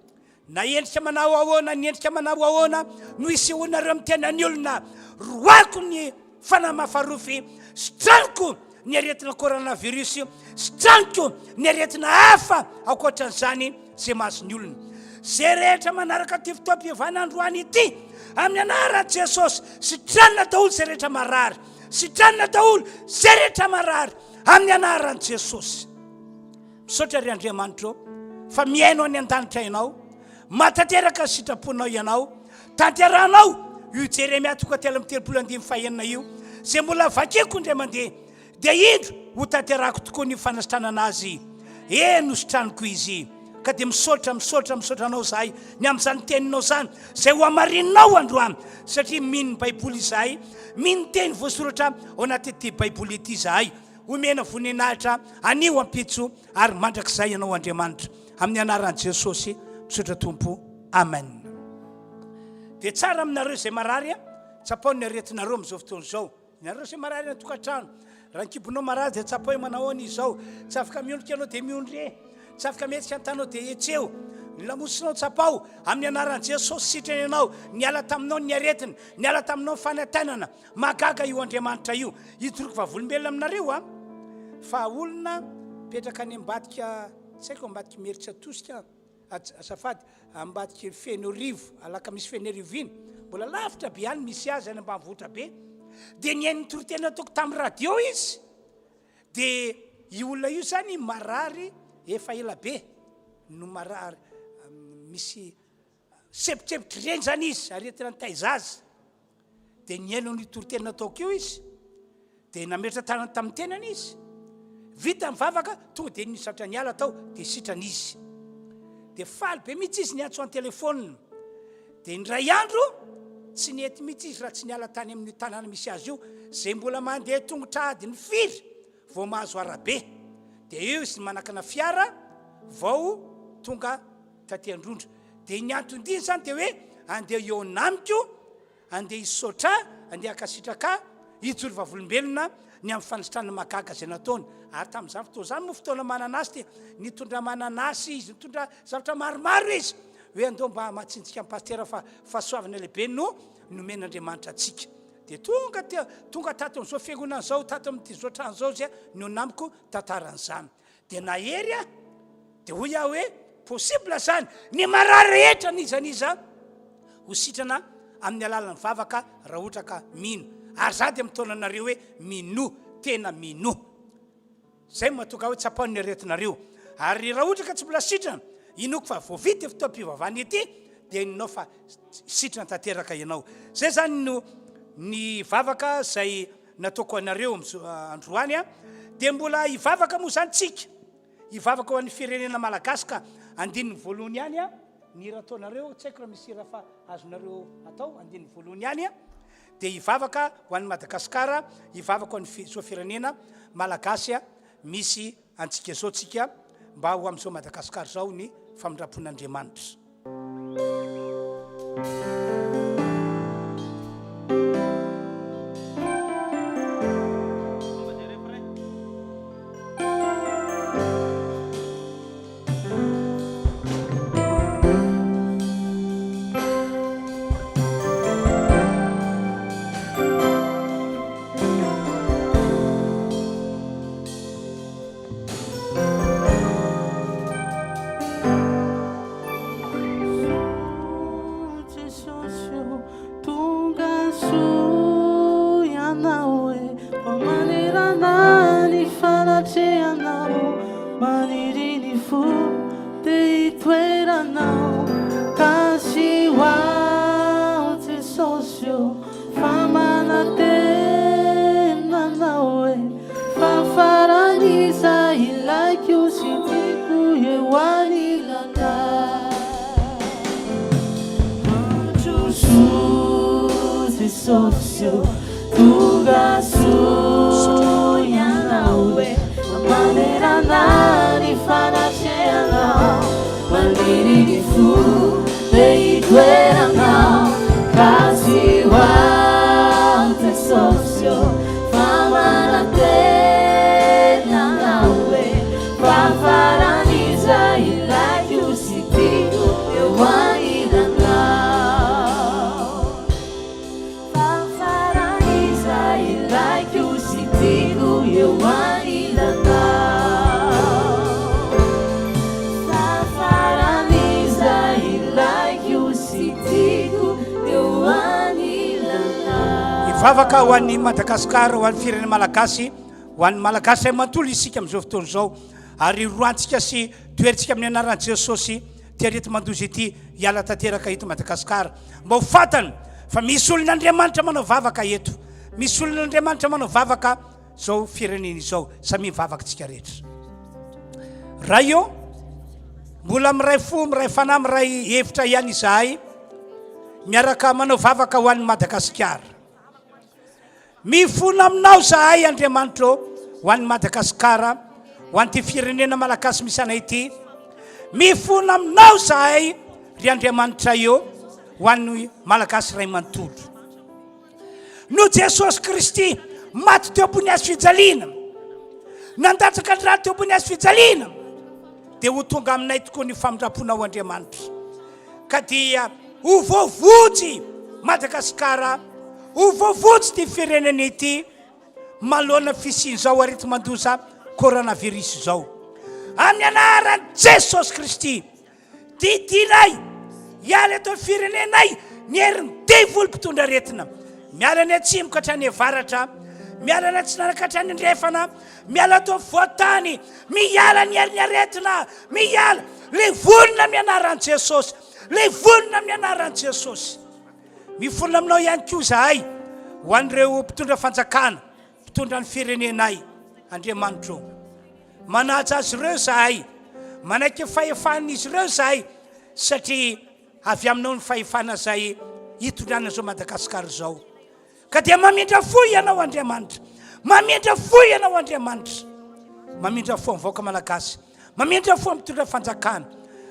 Na endrika manao ahoana ny endrika manao ahoana no isehoanareo amin'ny tenan'ny olona, roako ny fanahy mafarofy, sitraniko ny aretina coronavirus, sitraniko ny aretina hafa ankoatran'izany izay mahazo ny olona. Izay rehetra manaraka ity fotoam-piovana androany ity, amin'ny anaran'i Jesosy, sitranina daholo izay rehetra marary, sitranina daholo izay rehetra marary, amin'ny anaran'i Jesosy. Misaotra ry Andriamanitra ô fa mihaino any an-danitra Ianao, mahatanteraka ny sitraponao Ianao, tanterahanao io Jeremia toko 33 andininy fahenina io, izay mbola vakiko indray mandeha, dia indro ho tanterahako tokoa ny fanasitranana azy, eny hositraniko izy. Ka dia misaotra, misaotra, misaotra Anao izahay ny amin'izany teninao izany, izay ho hamarininao androany, satria mino ny Baiboly izahay, mino ny teny voasoratra ao anatin'ity Baiboly ity izahay. Omena voninahitra anio ampitso ary mandrakizay Ianao Andriamanitra. Amin'ny anaran'i Jesosy misaotra Tompo. Amen. Dia tsara aminareo izay marary a, tsapao ny aretinareo amin'izao fotoana izao. Nareo izay marary any an-tokantrano, raha ny kibonao marary dia tsapao hoe manao ahoana izy izao. Tsy afaka miondrika ianao dia miondreha. Tsy afaka mihetsika ny tanao dia hetseho. Ny lamosinao tsapao, amin'ny anaran'i Jesosy sitrana ianao. Niala taminao ny aretina, niala taminao ny fanaintainana. Mahagaga io Andriamanitra io. Hijoroko vavolombelona aminareo aho fa olona mipetraka any ambadika, tsy haiko ambadika Imerintsiatosika, azafady, ambadika Fenoarivo, Alakamisy Fenoarivo iny, mbola lavitra be any misy azy any ambanivohitra be, dia nihaino ny toriteny nataoko tamin'ny radio izy, dia io olona io zany marary efa ela be no marary. misy sempotsempotry ireny zany izy, aretina nitaiza azy. Dia nihaino an'io toriteny nataoko io izy, dia nametra tanana tamin'ny tenany izy. Vita ny vavaka, tonga dia nisy zavatra niala tao, dia sitrana izy. Dia faly be mihitsy izy niantso an-telefaonina. Dia indray andro, tsy nety mihitsy izy raha tsy niala tany amin'io tanàna misy azy io, izay mbola mandeha tongotra adiny firy vao mahazo arabe. Dia eo izy manakana fiara vao tonga taty Androndra. Dia ny anton-diany izany dia hoe andeha hihaona amiko, andeha hisaotra ahy, andeha hankasitraka ahy, hijoro vavolombelona ny amin'ny fanasitranana mahagaga izay nataony. Ary tamin'izany fotoana izany moa fotoana mananasy dia nitondra mananasy izy, nitondra zavatra maromaro izy hoe andao mba hamatsintsika amin'ny pasitera fa fahasoavana lehibe no nomen'Andriamanitra antsika. Dia tonga teo, tonga tato amin'izao fiangonana izao, tato amin'ity izao trano izao izy no namiko tantaran'izany. Dia nahery aho, dia hoy aho hoe possible izany, ny marary rehetra n'iza n'iza ho sitrana amin'ny alalan'ny vavaka raha ohatra ka mino. Ary za dia mitaona anareo hoe minoa, tena minoa. Zay no mahatonga ahy hoe tsapao ny aretinareo. Ary raha ohatra ka tsy mbola sitrana, inoako fa vao vita ity fotoam-pivavahana ity dia inonao fa sitrana tanteraka ianao. Zay zany no ny vavaka zay nataoko anareo androany a. Dia mbola hivavaka moa zany tsika, hivavaka ho an'ny firenena malagasy ka andininy voalohany ihany a, ny hira ataonareo, tsy haiko raha misy hira fa azonareo atao, andininy voalohany ihany a, dia hivavaka ho an'i Madagasikara, hivavaka ho an'ny zao firenena malagasy misy antsika zao tsika mba ho amin'izao Madagasikara izao ny famindram-pon'Andriamanitra. Hivavaka ho an'i Madagasikara, ho an'ny firenena malagasy, ho an'ny malagasy iray manontolo isika amin'izao fotoana izao. Ary roantsika sy toherintsika amin'ny anaran'i Jesosy ity areti-mandoza ity hiala tanteraka eto Madagasikara. Mba ho fantany fa misy olon'Andriamanitra manao vavaka eto. Misy olon'Andriamanitra manao vavaka izao firenena izao. Samia mivavaka tsika rehetra. Ray ô, mbola miray fo, miray fanahy, miray hevitra ihany izahay miaraka manao vavaka ho an'i Madagasikara. Mifona aminao izahay Andriamanitra ô, ho an'i Madagasikara, ho an'ity firenena malagasy misy anay ity. Mifona aminao izahay ry Andriamanitray ô, ho an'ny Malagasy iray manontolo. Noho Jesosy Kristy maty teo ambony hazo fijaliana, nandatsaka ny rany teo ambony hazo fijaliana, dia ho tonga aminay tokoa ny famindram-ponao Andriamanitra. Ka dia ho voavonjy Madagasikara, ho voavonjy ity firenena ity manoloana fisian'izao areti-mandoza coronavirus izao. Amin'ny anaran'i Jesosy Kristy, Didinay hiala eto amin'ny firenenay ny herin'ny devoly mpitondra aretina. Miala any atsimo ka hatrany avaratra. Miala any atsinanana ka hatrany andrefana, miala ato afovoan-tany, miala ny herin'ny aretina, miala, levonina amin'ny anaran'i Jesosy, levonina amin'ny anaran'i Jesosy. Miforona aminao ihany koa izahay ho an'ireo mpitondra fanjakana, mpitondra ny firenenay, Andriamanitro. Manaja azy ireo izahay, manaiky ny fahefan'izy ireo izahay satria avy aminao ny fahefana izay hitondrana izao Madagasikara izao. Ka dia mamindra fo ianao Andriamanitra, mamindra fo ianao Andriamanitra, mamindra fo amin'ny vahoaka malagasy, mamindra fo amin'ny mpitondra fanjakana,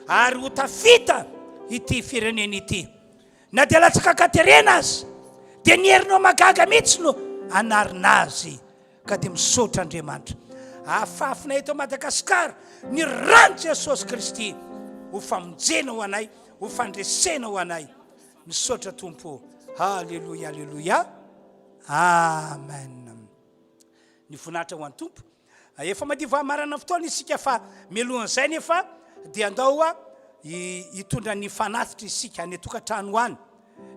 ary ho tafita ity firenena ity. Na dia latsaka an-katerena aza, dia ny herinao mahagaga mihitsy no hanarina azy. Ka dia misaotra Andriamanitra. Afafina eto Madagasikara ny ran'i Jesosy Kristy ho famonjena ho anay, ho fandresena ho anay. Misaotra Tompo ô. Haleloia Aleloia. Amen. Ny voninahitra ho an'ny Tompo. Efa madiva hamarana fotoana isika fa mialohan'izay nefa dia andao hitondra ny fanatitra isika any an-tokantrano any.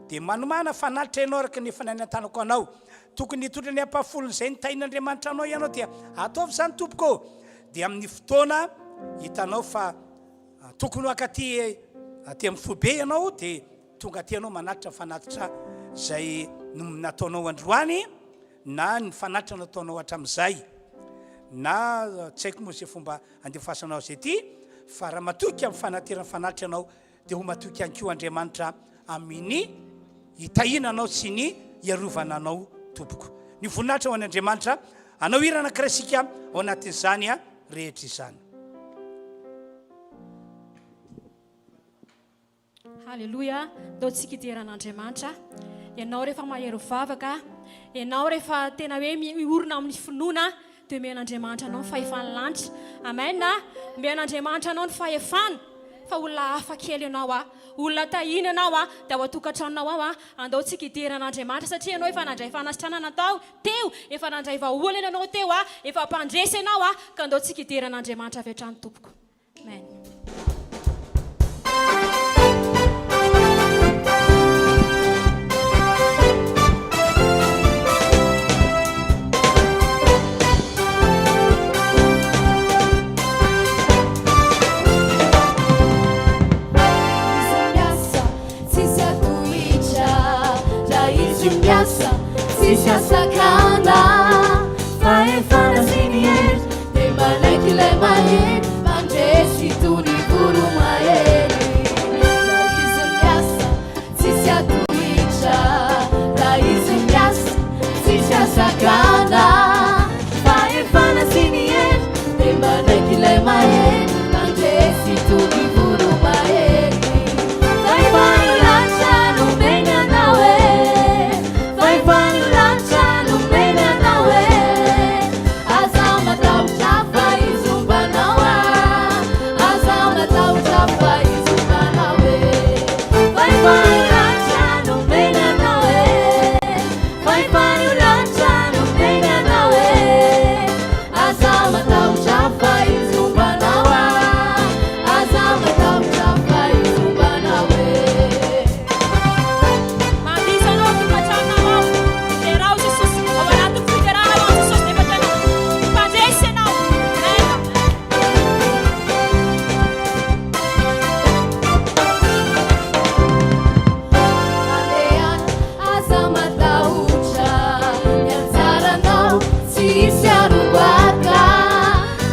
Dia manomàna fanatitra ianao araka ny efa nanentanako anao. Tokony hitondra ny ampahafolon'izay nitahian'Andriamanitra anao ianao dia ataovy izany tompoko ô. Dia amin'ny fotoana hitanao fa tokony ho ankaty aty amin'ny foibe ianao dia tonga aty ianao manatitra fanatitra izay nataonao androany na ny fanatitra nataonao hatramin'izay na tsy haiko moa izay fomba andefasanao azy aty fa raha matoky amin'ny fanaterana fanatitra ianao dia ho matoky ihany koa Andriamanitra amin'ny hitahiana anao sy ny hiarovana anao tompoko. Ny voninahitra ho an'Andriamanitra, anao hira anankiray isika ao anatin'izany rehetra izany. Haleloia, ndao tsika hidera an'Andriamanitra. Ianao rehefa mahery vavaka, ianao rehefa tena hoe miorina amin'ny finoana, dia omen'Andriamanitra anao ny fahefan'ny lanitra. Amen a! Omen'Andriamanitra anao ny fahefana fa olona hafa kely ianao a! Olona tahiana ianao a! Dia ao an-tokantranonao ao a! Andao tsika hidera an'Andriamanitra satria ianao efa nandray fanasitranana tao teo, efa nandray vahaolana ianao teo a! Efa mpandresy ianao a! Ka andao tsika hidera an'Andriamanitra avy hatrany tompoko. Amen. Izy miasa, tsisy atohitra. Raha izy miasa, tsisy asakana. Fahefana sy ny hery, dia manaiky ilay mahery, mpandresy toy ny voromahery. Raha izy miasa, tsisy atohitra. Raha izy miasa, tsisy asakana. Fahefana sy ny hery, dia manaiky ilay mahery, mpandresy toy ny voromahery. Fahefan'ny lanitra nomeny anao e, fahefan'ny lanitra nomeny anao e. Aza matahotra fa izy homba anao a, aza matahotra fa izy homba anao e. Fahefan'ny lanitra nomeny anao e, fahefan'ny lanitra nomeny anao e. Aza matahotra fa izy homba anao a, aza matahotra fa izy homba anao e. Mandisa anao ao tokantranonao ao. Derao Jesosy. Ao anatin'ny fiderana ho an'i Jesosy dia efa tena mpandresy ianao. Amen. Mandehana, aza matahotra, ny anjaranao tsy hisy harombaka.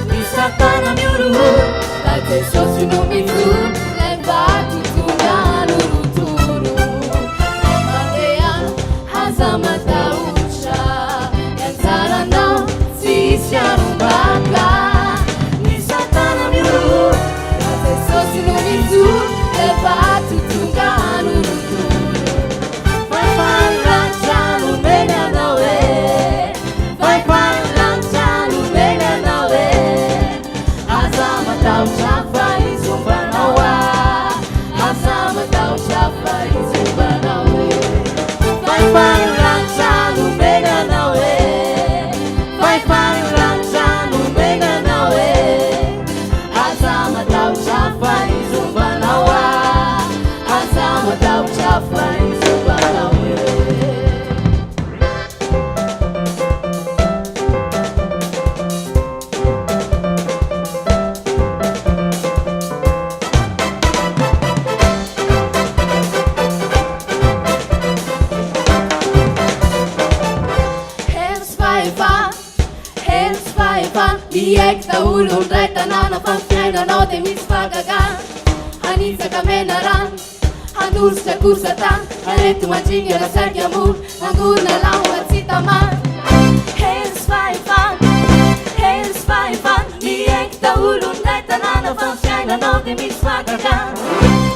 Ny satana mihorohoro, fa Jesosy no mijoro, ilay vato tonga hanorotoro. Mandehana, aza matahotra, ny anjaranao tsy hisy harombaka. Ny satana mihorohoro, fa Jesosy no mijoro, ilay vato tonga hanorotoro. Fahefan'ny lanitra nomeny anao e, fahefan'ny lanitra nomeny anao e. Aza matahotra fa izy homba anao a, aza matahotra fa izy homba anao e. Fahefan'ny lanitra nomeny anao e, fahefan'ny lanitra nomeny anao e. Aza matahotra fa izy homba anao a, aza matahotra fa izy homba anao e. daholo ny ray tanàna fa ny fiainanao dia misy fahagagana Hanitsaka menarana, handositra korsatana Areti-mandringana saika mora, hangorona lamba tsy tamana Hery sy fahefana, hery sy fahefana Miaiky daholo ny ray tanàna fa ny fiainanao dia misy fahagagana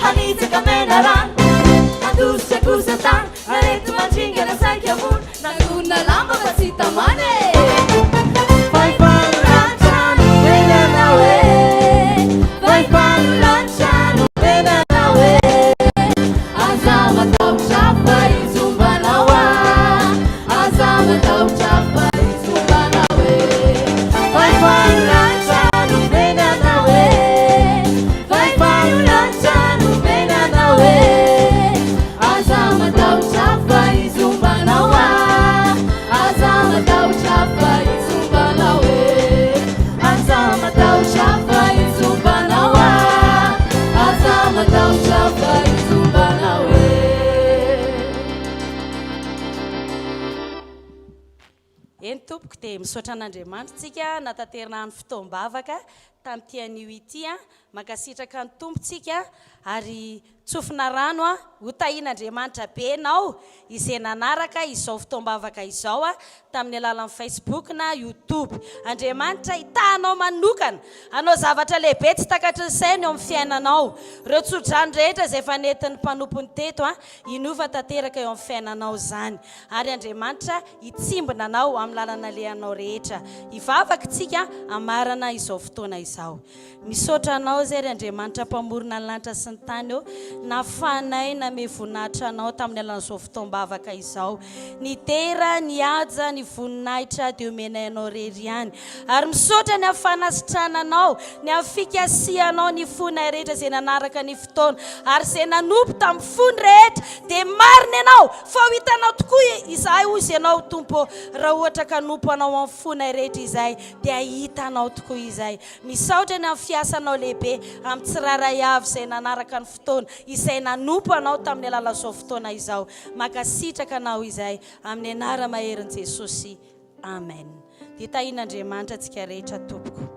Hanitsaka menarana, handositra korsatana Areti-mandringana saika mora Nangorona lamba fa tsy tamana e! Fahefan'ny lanitra nomena anao e! Fahefan'ny lanitra nomena anao e! Aza matahotra fa izy homba anao ah! Aza matahotra fa izy homba anao e! Fahefan'ny lanitra nomena anao e! Fahefan'ny lanitra nomena anao e! Aza matahotra fa izy homba anao ah Aza matahotra fa izy homba anao eh Aza matahotra fa izy homba anao ah Aza matahotra fa izy homba anao eh. Eny tompoko dia misaotra an'Andriamanitra tsika nataterina ny fotoam-bavaka tamin'ity anio ity a, mankasitraka ny Tompo tsika ary tsofina rano a, ho tahian'Andriamanitra be enao izay nanaraka izao fotoam-bavaka izao a tamin'ny alalan'ny Facebook na YouTube. Andriamanitra hitaha anao manokana, hanao zavatra lehibe tsy takatry ny saina eo amin'ny fiainanao. Ireo tso-drano rehetra izay efa nentin'ny mpanompony teto a, inoa fa tanteraka eo amin'ny fiainanao izany. Ary Andriamanitra hitsimbina anao amin'ny lalana alehanao rehetra. Hivavaka isika hamarana izao fotoana izao. Misaotra Anao izay ry Andriamanitra Mpamorona ny lanitra sy ny tany ô, nahafahanay namehy voninahitra Anao tamin'ny alalan'izao fotoam-bavaka izao. Ny dera, ny haja, ny voninahitra dia omenay Anao irery ihany. Ary misaotra ny amin'ny fanasitrananao, ny amin'ny fikasihanao ny fonay rehetra izay nanaraka ny fotoana, ary izay nanompo tamin'ny fony rehetra, dia marina Ianao fa ho hitanao tokoa izahay hozy Ianao Tompo ô, raha ohatra ka hanompo Anao amin'ny fonay rehetra izahay, dia hitanao tokoa izahay. Misaotra ny amin'ny fiasanao lehibe amin'ny tsirairay avy izay nanaraka ny fotoana, izay nanompo Anao tamin'ny alalan'izao fotoana izao. Mankasitraka Anao izahay, amin'ny anara-maherin'i Jesosy. Amen. Dia tahian'Andriamanitra antsika rehetra tompoko.